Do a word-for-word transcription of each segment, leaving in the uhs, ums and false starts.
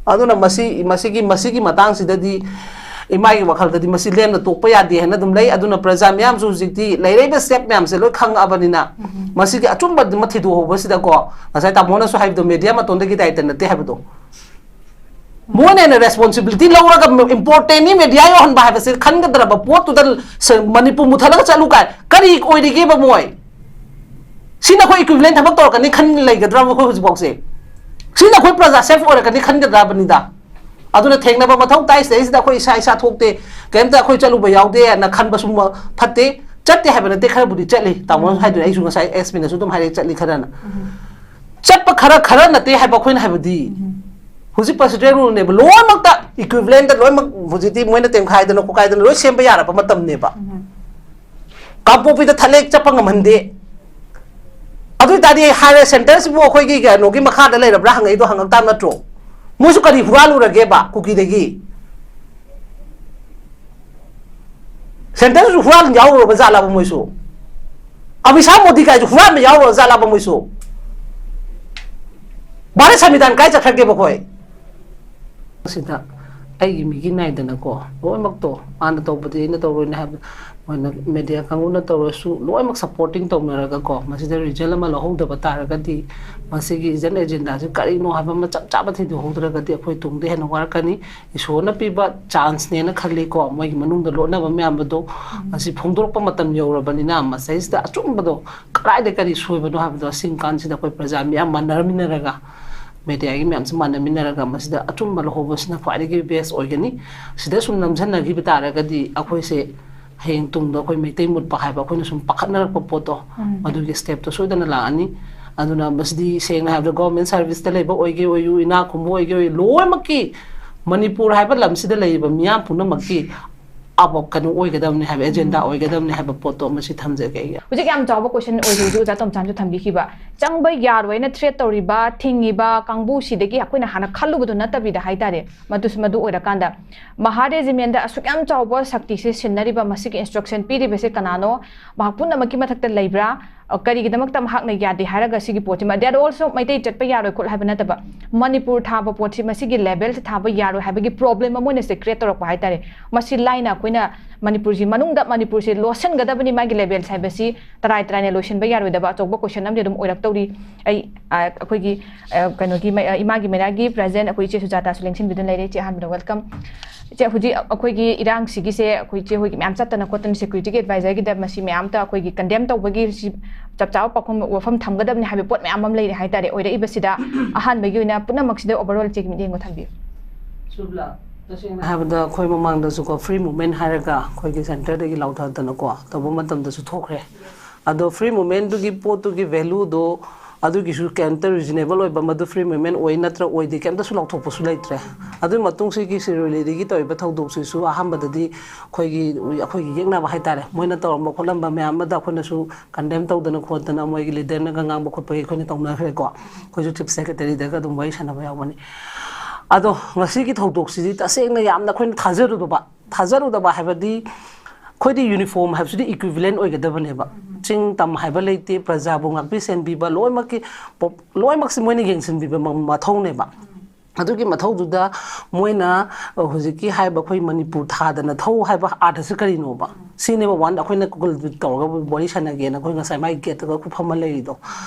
ꯑꯗꯨꯅ ꯃꯁꯤ ꯃꯁꯤꯒꯤ ꯃꯁꯤꯒꯤ ꯃꯇꯥꯡꯁꯤꯗꯗꯤ ꯏꯃꯥꯒꯤ ꯋꯥꯈꯜꯗꯗꯤ ꯃꯁꯤ ꯂꯦꯝꯅ ꯇꯣꯛꯄ ꯌꯥꯗꯦ ꯍꯥꯏꯅ ꯑꯗꯨꯝ ꯂꯩ꯫ ꯑꯗꯨꯅ ꯄ꯭ꯔꯖꯥ ꯃꯤꯌꯥꯝꯁꯨ ꯍꯧꯖꯤꯛꯇꯤ ꯂꯩꯔꯛꯏꯕ ꯁ꯭ꯇꯦꯞ ꯃꯌꯥꯝꯁꯦ ꯂꯣꯏ ꯈꯪꯉꯛꯑꯕꯅꯤꯅ ꯃꯁꯤꯒꯤ ꯑꯆꯨꯝꯕ ꯑꯃ ꯊꯤꯗꯣꯛꯍꯧꯕꯁꯤꯗꯀꯣ, ꯉꯁꯥꯏ ꯇꯥꯃꯣꯅꯁꯨ ꯍꯥꯏꯕꯗꯣ, ꯃꯦꯗꯤꯌꯥ ꯃꯇꯣꯟꯗꯒꯤ ꯗꯥꯏꯇ ꯅꯠꯇꯦ ꯍꯥꯏꯕꯗꯣ, ꯃꯣꯏꯅ ꯍꯦꯟꯅ ꯔꯦꯁꯄꯣꯟꯁꯤꯕꯤꯂꯤꯇꯤ ꯂꯧꯔꯒ ꯏꯝꯄꯣꯔꯇꯦꯟꯅꯤ ꯃꯦꯗꯤꯌꯥ ꯌꯧꯍꯟꯕ ꯍꯥꯏꯕꯁꯦ ꯈꯟꯒꯗ꯭ꯔꯕ ꯄꯣꯠꯇꯨꯗ ꯁ-, ꯃꯅꯤꯄꯨꯔ ꯃꯨꯊꯠꯂꯒ ꯆꯠꯂꯨ ꯀꯥꯏ ꯀꯔꯤ ꯑꯣꯏꯔꯤꯒꯦꯕ ꯃꯣꯏ? ꯁꯤꯅ ꯑꯩꯈꯣꯏ ꯏꯀ꯭ꯋꯤꯚꯂꯦꯟ ꯊꯕꯛ ꯇꯧꯔꯛꯀꯅꯤ ꯈꯟ ꯂꯩꯒꯗ꯭ꯔꯕ ꯑꯩꯈꯣꯏ ꯍꯧꯖꯤꯛꯐꯥꯎꯁꯦ? ꯁꯤꯅ ꯑꯩꯈꯣꯏ ꯄ꯭ꯔꯖꯥ ꯁꯦꯐ ꯑꯣꯏꯔꯛꯀꯅꯤ ꯈꯟꯒꯗ꯭ꯔꯕꯅꯤꯗ? ꯑꯗꯨꯅ ꯊꯦꯡꯅꯕ ꯃꯊꯧ ꯇꯥꯏ꯫ ꯁꯤꯗꯩꯁꯤꯗ ꯑꯩꯈꯣꯏ ꯏꯁꯥ ꯏꯁꯥ ꯊꯣꯛꯇꯦ, ꯀꯩꯝꯇ ꯑꯩꯈꯣꯏ ꯆꯠꯂꯨꯕ ꯌꯥꯎꯗꯦꯅ ꯈꯟꯕꯁꯨ ꯃ-, ꯐꯠꯇꯦ꯫ ꯆꯠꯇꯦ ꯍꯥꯏꯕ ꯅꯠꯇꯦ, ꯈꯔꯕꯨꯗꯤ ꯆꯠꯂꯤ꯫ ꯇꯥꯃꯣꯅꯁꯨ ꯍꯥꯏꯗꯣꯏꯅꯦ, ꯑꯩꯁꯨ ꯉꯁꯥꯏ ꯑꯦꯁ ꯄꯤꯅꯁꯨ ꯑꯗꯨꯝ ꯍꯥꯏꯔꯛꯑꯦ, ꯆꯠꯂꯤ ꯈꯔꯅ꯫ ꯆꯠꯄ ꯈꯔ, ꯈꯔ ꯅꯠꯇꯦ ꯍꯥꯏꯕ ꯑꯩꯈꯣꯏꯅ ꯍꯥꯏꯕꯗꯤ꯫ ꯍꯧꯖꯤꯛ ꯄ꯭ꯔꯁꯤꯗꯦꯟ ꯔꯨꯜꯅꯦꯕ, ꯂꯣꯏꯅꯃꯛꯇ ꯏꯀ꯭ꯋꯤꯚꯂꯦꯟꯗ ꯂꯣꯏꯅꯃꯛ ꯍꯧꯖꯤꯛꯇꯤ ꯃꯣꯏꯅ ꯇꯦꯝꯈꯥꯏꯗꯅ ꯈꯣꯠꯈꯥꯏꯗꯅ ꯂꯣꯏ ꯁꯦꯝꯕ ꯌꯥꯔꯕ ꯃꯇꯝꯅꯦꯕ꯫ ꯀꯥꯡꯄꯣꯛꯄꯤꯗ ꯊꯥꯂꯦꯛ ꯆꯠꯄ ꯉꯝꯍꯟꯗꯦ꯫ ꯑꯗꯨ ꯑꯣꯏ ꯇꯥꯔꯗꯤ ꯍꯥꯏꯔꯦ, ꯁꯦꯟꯇꯔꯁꯤꯕꯨ ꯑꯩꯈꯣꯏꯒꯤ ꯀꯩꯅꯣꯒꯤ ꯃꯈꯥꯗ ꯂꯩꯔꯕ꯭ꯔꯥ ꯍꯪꯉꯛꯏꯗꯣ ꯍꯪꯉꯛ ꯇꯥꯕ ꯅꯠꯇ꯭ꯔꯣ? ꯃꯣꯏꯁꯨ ꯀꯔꯤ ꯍꯨꯔꯥꯜꯂꯨꯔꯒꯦꯕ ꯀꯨꯀꯤꯗꯒꯤ? ꯁꯦꯟꯇꯔꯁꯨ ꯍꯨꯔꯥꯟ ꯌꯥꯎꯔꯨꯔꯕ ꯖꯥꯠꯂꯕ ꯃꯣꯏꯁꯨ? ꯑꯃꯤꯁꯥ ꯃꯣꯗꯤ ꯀꯥꯏꯁꯨ ꯍꯨꯔꯥꯟꯕ ꯌꯥꯎꯔꯨꯔꯕ ꯖꯥꯠꯂꯕ ꯃꯣꯏꯁꯨ? ꯚꯥꯔꯠ ꯁꯪꯕꯤꯙꯥꯟ ꯀꯥꯏ ꯆꯠꯈ꯭ꯔꯒꯦꯕ ꯑꯩꯈꯣꯏ? ꯁꯤꯗ ꯑꯩꯒꯤ ꯃꯤꯒꯤ ꯅꯥꯏꯗꯅꯀꯣ, ꯂꯣꯏꯅꯃꯛꯇꯣ ꯃꯥꯅ ꯇꯧꯕꯗꯤ ꯑꯩꯅ ꯇꯧꯔꯣꯏꯅ ꯍꯥꯏꯕ, ꯃꯣꯏꯅ ꯃꯦꯗꯤꯌꯥ ꯀꯥꯡꯕꯨꯅ ꯇꯧꯔꯁꯨ ꯂꯣꯏꯅꯃꯛ ꯁꯞꯄꯣꯔꯇꯤꯡ ꯇꯧꯅꯔꯒꯀꯣ, ꯃꯁꯤꯗ ꯔꯤꯖꯜ ꯑꯃ ꯂꯧꯍꯧꯗꯕ ꯇꯥꯔꯒꯗꯤ, ꯃꯁꯤꯒꯤ ꯍꯤꯗꯟ ꯑꯦꯖꯦꯟꯗꯥꯁꯦ ꯀꯔꯤꯅꯣ ꯍꯥꯏꯕ ꯑꯃ ꯆꯞ ꯆꯥꯕ ꯊꯤꯗꯣꯛꯍꯧꯗ꯭ꯔꯒꯗꯤ ꯑꯩꯈꯣꯏ ꯇꯨꯡꯗ ꯍꯦꯟꯅ ꯋꯥꯔꯛꯀꯅꯤ꯫ ꯏꯁꯣꯔꯅ ꯄꯤꯕ ꯆꯥꯟꯁꯅꯦꯅ ꯈꯜꯂꯤꯀꯣ, ꯃꯣꯏꯒꯤ ꯃꯅꯨꯡꯗ ꯂꯣꯠꯅꯕ ꯃꯌꯥꯝ ꯑꯗꯣ ꯃꯁꯤ ꯐꯣꯡꯗꯣꯔꯛꯄ ꯃꯇꯝ ꯌꯧꯔꯕꯅꯤꯅ, ꯃꯁꯤꯗꯩꯁꯤꯗ ꯑꯆꯨꯝꯕꯗꯣ ꯀꯗꯥꯏꯗ ꯀꯔꯤ ꯁꯣꯏꯕꯅꯣ ꯍꯥꯏꯕꯗꯣ ꯑꯁꯤꯒꯨꯝ ꯀꯥꯟꯁꯤꯗ ꯑꯩꯈꯣꯏ ꯄ꯭ꯔꯖꯥ ꯃꯤꯌꯥꯝ ꯃꯥꯟꯅꯔꯃꯤꯟꯅꯔꯒ, ꯃꯦꯗꯤꯌꯥꯒꯤ ꯃꯌꯥꯝꯁꯤ ꯃꯥꯟꯅꯃꯤꯟꯅꯔꯒ ꯃꯁꯤꯗ ꯑꯆꯨꯝꯕ ꯂꯧꯍꯧꯕꯁꯤꯅ ꯈ꯭ꯋꯥꯏꯗꯒꯤ ꯕꯦꯁ ꯑꯣꯏꯒꯅꯤ꯫ ꯁꯤꯗ ꯁꯨꯝ ꯅꯝꯁꯤꯟꯅꯈꯤꯕ ꯇꯥꯔꯒꯗꯤ ꯑꯩꯈꯣꯏꯁꯦ ꯍꯌꯦꯡ ꯇꯨꯡꯗ ꯑꯩꯈꯣꯏ ꯃꯩꯇꯩ ꯃꯨꯠꯄ ꯍꯥꯏꯕ ꯑꯩꯈꯣꯏꯅ ꯁꯨꯝ ꯄꯥꯈꯠꯅꯔꯛꯄ ꯄꯣꯠꯇꯣ, ꯎꯝ꯫ ꯃꯗꯨꯒꯤ ꯁ꯭ꯇꯦꯞꯇꯣ ꯁꯣꯏꯗꯅ ꯂꯥꯛꯑꯅꯤ꯫ ꯑꯗꯨꯅ ꯃꯁꯤꯗꯤ ꯁꯦꯡꯅ ꯍꯥꯏꯔꯕꯗ ꯒꯣꯔꯃꯦꯟ ꯁꯥꯔꯚꯤꯁꯇ ꯂꯩꯕ ꯑꯣꯏꯒꯦ ꯑꯣꯏꯌꯨ, ꯏꯅꯥꯛ ꯈꯨꯟꯕ ꯑꯣꯏꯒꯦ ꯑꯣꯏꯌꯨ, ꯂꯣꯏꯅꯃꯛꯀꯤ ꯃꯅꯤꯄꯨꯔ ꯍꯥꯏꯕ ꯂꯝꯁꯤꯗ ꯂꯩꯔꯤꯕ ꯃꯤꯌꯥꯝ ꯄꯨꯝꯅꯃꯛꯀꯤ ꯑꯕ-, ꯀꯩꯅꯣ ꯑꯣꯏꯒꯗꯕꯅꯤ ꯍꯥꯏꯕ, ꯑꯦꯖꯦꯟꯗꯥ ꯎꯝ꯫ ꯑꯣꯏꯒꯗꯕꯅꯤ ꯍꯥꯏꯕ ꯄꯣꯠꯇꯣ ꯑꯃ ꯁꯤ ꯊꯝꯖꯒꯦ ꯑꯩꯒꯤ꯫ ꯍꯧꯖꯤꯛ ꯌꯥꯝ ꯆꯥꯎꯕ ꯀꯣꯏꯁꯟ ꯑꯣꯏꯔꯤꯕꯁꯨ ꯑꯣꯖꯥ ꯇꯣꯝꯆꯥꯟꯁꯨ ꯊꯝꯕꯤꯈꯤꯕ, ꯆꯪꯕ ꯌꯥꯔꯣꯏꯅ ꯊ꯭ꯔꯦꯠ ꯇꯧꯔꯤꯕ, ꯊꯤꯡꯉꯤꯕ ꯀꯥꯡꯕꯨꯁꯤꯗꯒꯤ ꯑꯩꯈꯣꯏꯅ ꯍꯥꯟꯅ ꯈꯜꯂꯨꯕꯗꯣ ꯅꯠꯇꯕꯤꯗ ꯍꯥꯏꯇꯥꯔꯦ, ꯃꯗꯨꯁꯨ ꯃꯗꯨ ꯑꯣꯏꯔꯀꯥꯟꯗ ꯃꯍꯥ ꯔꯦꯖꯤꯃꯦꯟꯗ ꯑꯁꯨꯛ ꯌꯥꯝ ꯆꯥꯎꯕ ꯁꯛꯇꯤꯁꯦ ꯁꯤꯟꯅꯔꯤꯕ, ꯃꯁꯤꯒꯤ ꯏꯟꯁꯇ꯭ꯔꯛꯁꯟ ꯄꯤꯔꯤꯕꯁꯦ ꯀꯅꯥꯅꯣ? ꯃꯍꯥꯛ ꯄꯨꯝꯅꯃꯛꯀꯤ ꯃꯊꯛꯇ ꯂꯩꯕ꯭ꯔꯥ? ꯑ, ꯀꯔꯤꯒꯤꯗꯃꯛꯇ ꯃꯍꯥꯛꯅ ꯌꯥꯗꯦ ꯍꯥꯏꯔꯒ ꯁꯤꯒꯤ ꯄꯣꯠꯁꯤꯃ, that also ꯃꯩꯇꯩ ꯆꯠꯄ ꯌꯥꯔꯣꯏ ꯈꯣꯠꯂꯣꯏ ꯍꯥꯏꯕ ꯅꯠꯇꯕ, ꯃꯅꯤꯄꯨꯔ ꯊꯥꯕ ꯄꯣꯠꯁꯤ ꯃꯁꯤꯒꯤ ꯂꯦꯕꯦꯜꯁꯤ ꯊꯥꯕ ꯌꯥꯔꯣꯏ ꯍꯥꯏꯕꯒꯤ ꯄ꯭ꯔꯣꯕ꯭ꯂꯦꯝ ꯑꯃ ꯑꯣꯏꯅ ꯁꯤ ꯀ꯭ꯔꯤꯌꯦꯠ ꯇꯧꯔꯛꯄ ꯍꯥꯏꯇꯥꯔꯦ꯫ ꯃꯁꯤ ꯂꯥꯏꯅ ꯑꯩꯈꯣꯏꯅ ꯃꯅꯤꯄꯨꯔꯁꯤ ꯃꯅꯨꯡꯗ ꯃꯅꯤꯄꯨꯔꯁꯤ ꯂꯣꯠꯁꯤꯟꯒꯗꯕꯅꯤ, ꯃꯥꯒꯤ ꯂꯦꯕꯦꯜꯁ ꯍꯥꯏꯕꯁꯤ ꯇꯔꯥꯏ ꯇꯔꯥꯏꯅ ꯂꯣꯏꯁꯤꯟꯕ ꯌꯥꯔꯣꯏꯗꯕ ꯑꯆꯧꯕ ꯀꯣꯏꯁꯟ ꯑꯃꯗꯤ ꯑꯗꯨꯝ ꯑꯣꯏꯔꯛꯇꯧꯔꯤ꯫ ꯑꯩ, ꯑ, ꯑꯩꯈꯣꯏꯒꯤ, ꯑ, ꯀꯩꯅꯣꯒꯤ ꯃ-, ꯑ, ꯏꯃꯥꯒꯤ ꯃꯩꯔꯥꯒꯤ ꯄ꯭ꯔꯖꯦꯟ ꯑꯩꯈꯣꯏ ꯏꯆꯦ ꯁꯨꯖꯥꯇꯥꯁꯨ ꯂꯦꯡꯁꯤꯟꯕꯤꯗꯨꯅ ꯂꯩꯔꯦ꯫ ꯏꯆꯦ, ꯑꯍꯥꯟꯕꯗ ꯋꯦꯜꯀꯝ꯫ ꯏꯆꯦ, ꯍꯧꯖꯤꯛ ꯑꯩꯈꯣꯏꯒꯤ ꯏꯔꯥꯡꯁꯤꯒꯤꯁꯦ ꯑꯩꯈꯣꯏ ꯏꯆꯦ ꯍꯣꯏꯒꯤ ꯃꯌꯥꯝ ꯆꯠꯇꯅ ꯈꯣꯠꯇꯅ ꯁꯦꯀ꯭ꯌꯨꯔꯤꯇꯤꯒꯤ ꯑꯦꯗꯚꯥꯏꯖꯔꯒꯤꯗ ꯃꯁꯤ ꯃꯌꯥꯝꯇ ꯑꯩꯈꯣꯏꯒꯤ ꯀꯟꯗꯦꯝ ꯇꯧꯕꯒꯤ ꯁꯤ ꯆꯞ ꯆꯥꯕ ꯄꯥꯎꯈꯨꯝ, ꯋꯥꯐꯝ ꯊꯝꯒꯗꯕꯅꯤ ꯍꯥꯏꯕ ꯄꯣꯠ ꯃꯌꯥꯝ ꯑꯃ ꯂꯩꯔꯦ ꯍꯥꯏꯇꯥꯔꯦ꯫ ꯑꯣꯏꯔꯛꯏꯕꯁꯤꯗ ꯑꯍꯥꯟꯕꯒꯤ ꯑꯣꯏꯅ ꯄꯨꯝꯅꯃꯛꯁꯤꯗ ꯑꯣꯚꯔꯑꯣꯜ ꯏꯆꯦꯒꯤ ꯃꯤꯠꯌꯦꯡ ꯑꯃ ꯊꯝꯕꯤꯌꯨ꯫ ꯁꯨꯕ꯭ꯂꯥ, ꯇꯁꯦꯡꯅ ꯍꯥꯏꯕꯗ ꯑꯩꯈꯣꯏ ꯃꯃꯥꯡꯗꯁꯨꯀꯣ ꯐ꯭ꯔꯤ ꯃꯨꯚꯃꯦꯟ ꯍꯥꯏꯔꯒ ꯑꯩꯈꯣꯏꯒꯤ ꯁꯦꯟꯇꯔꯗꯒꯤ ꯂꯥꯎꯊꯗꯅꯀꯣ ꯇꯧꯕ ꯃꯇꯝꯗꯁꯨ ꯊꯣꯛꯈ꯭ꯔꯦ꯫ ꯑꯗꯣ ꯐ꯭ꯔꯤ ꯃꯨꯚꯃꯦꯟꯗꯨꯒꯤ ꯄꯣꯠꯇꯨꯒꯤ ꯚꯦꯂꯨꯗꯣ ꯑꯗꯨꯒꯤꯁꯨ ꯀꯩꯝꯇ ꯔꯤꯖꯅꯦꯕꯜ ꯑꯣꯏꯕ, ꯃꯗꯨ ꯐ꯭ꯔꯤ ꯃꯨꯚꯃꯦꯟ ꯑꯣꯏ ꯅꯠꯇ꯭ꯔ ꯑꯣꯏꯗꯦ ꯀꯩꯝꯇꯁꯨ ꯂꯥꯎꯊꯣꯛꯄꯁꯨ ꯂꯩꯇ꯭ꯔꯦ꯫ ꯑꯗꯨꯒꯤ ꯃꯇꯨꯡ ꯁꯤꯒꯤ ꯁꯤꯔꯣꯏ ꯂꯤꯂꯤꯒꯤ ꯇꯧꯔꯤꯕ ꯊꯧꯗꯣꯛꯁꯤꯁꯨ ꯑꯍꯥꯟꯕꯗꯗꯤ ꯑꯩꯈꯣꯏꯒꯤ, ꯑꯩꯈꯣꯏꯒꯤ ꯌꯦꯛꯅꯕ ꯍꯥꯏꯇꯥꯔꯦ, ꯃꯣꯏꯅ ꯇꯧꯔꯝꯕ ꯈꯣꯠꯂꯝꯕ ꯃꯌꯥꯝ ꯑꯃꯗ ꯑꯩꯈꯣꯏꯅꯁꯨ ꯀꯟꯗꯦꯝ ꯇꯧꯗꯅ ꯈꯣꯠꯇꯅ ꯃꯣꯏꯒꯤ ꯂꯤꯗꯔꯅꯒ ꯉꯥꯡꯕ ꯈꯣꯠꯄꯒꯤ ꯑꯩꯈꯣꯏꯅ ꯇꯧꯅꯈ꯭ꯔꯦꯀꯣ꯫ ꯑꯩꯈꯣꯏꯁꯨ ꯆꯤꯐ ꯁꯦꯀ꯭ꯔꯦꯇꯔꯤꯗꯒ ꯑꯗꯨꯝ ꯋꯥꯔꯤ ꯁꯥꯟꯅꯕ ꯌꯥꯎꯕꯅꯤ꯫ ꯑꯗꯣ ꯉꯁꯤꯒꯤ ꯊꯧꯗꯣꯛꯁꯤꯗꯤ ꯇꯁꯦꯡꯅ ꯌꯥꯝꯅ ꯑꯩꯈꯣꯏꯅ ꯊꯥꯖꯔꯨꯗꯕ, ꯊꯥꯖꯔꯨꯗꯕ ꯍꯥꯏꯕꯗꯤ ꯑꯩꯈꯣꯏꯗꯤ ꯌꯨꯅꯤꯐꯣꯔꯝ ꯍꯥꯏꯕꯁꯤꯗꯤ ꯏꯀ꯭ꯋꯤꯚꯤꯂꯦꯟ ꯑꯣꯏꯒꯗꯕꯅꯦꯕ꯫ ꯆꯤꯡ ꯇꯝ ꯍꯥꯏꯕ ꯂꯩꯇꯦ, ꯄ꯭ꯔꯖꯥꯕꯨ ꯉꯥꯛꯄꯤ ꯁꯦꯟꯕꯤꯕ ꯂꯣꯏꯅꯃꯛꯀꯤ ꯄꯣꯞ-, ꯂꯣꯏꯅꯃꯛꯁꯤ ꯃꯣꯏꯅ ꯌꯦꯡꯁꯤꯟꯕꯤꯕ ꯃ-, ꯃꯊꯧꯅꯦꯕ꯫ ꯑꯗꯨꯒꯤ ꯃꯊꯧꯗꯨꯗ ꯃꯣꯏꯅ, ꯑ, ꯍꯧꯖꯤꯛꯀꯤ ꯍꯥꯏꯕ ꯑꯩꯈꯣꯏ ꯃꯅꯤꯄꯨꯔ ꯊꯥꯗꯅ ꯊꯧ ꯍꯥꯏꯕ ꯑꯥꯔꯊꯁꯤ ꯀꯔꯤꯅꯣꯕ? ꯁꯤꯅꯦꯕ ꯋꯥꯟ ꯑꯩꯈꯣꯏꯅ Google ꯇꯧꯔꯒ ꯋꯥꯔꯤ ꯁꯥꯟꯅꯒꯦꯅ ꯑꯩꯈꯣꯏ ꯉꯁꯥꯏ ꯃꯥꯏ ꯒꯦꯠꯇꯒ ꯑꯩꯈꯣꯏ ꯐꯝꯃ ꯂꯩꯔꯤꯗꯣ꯫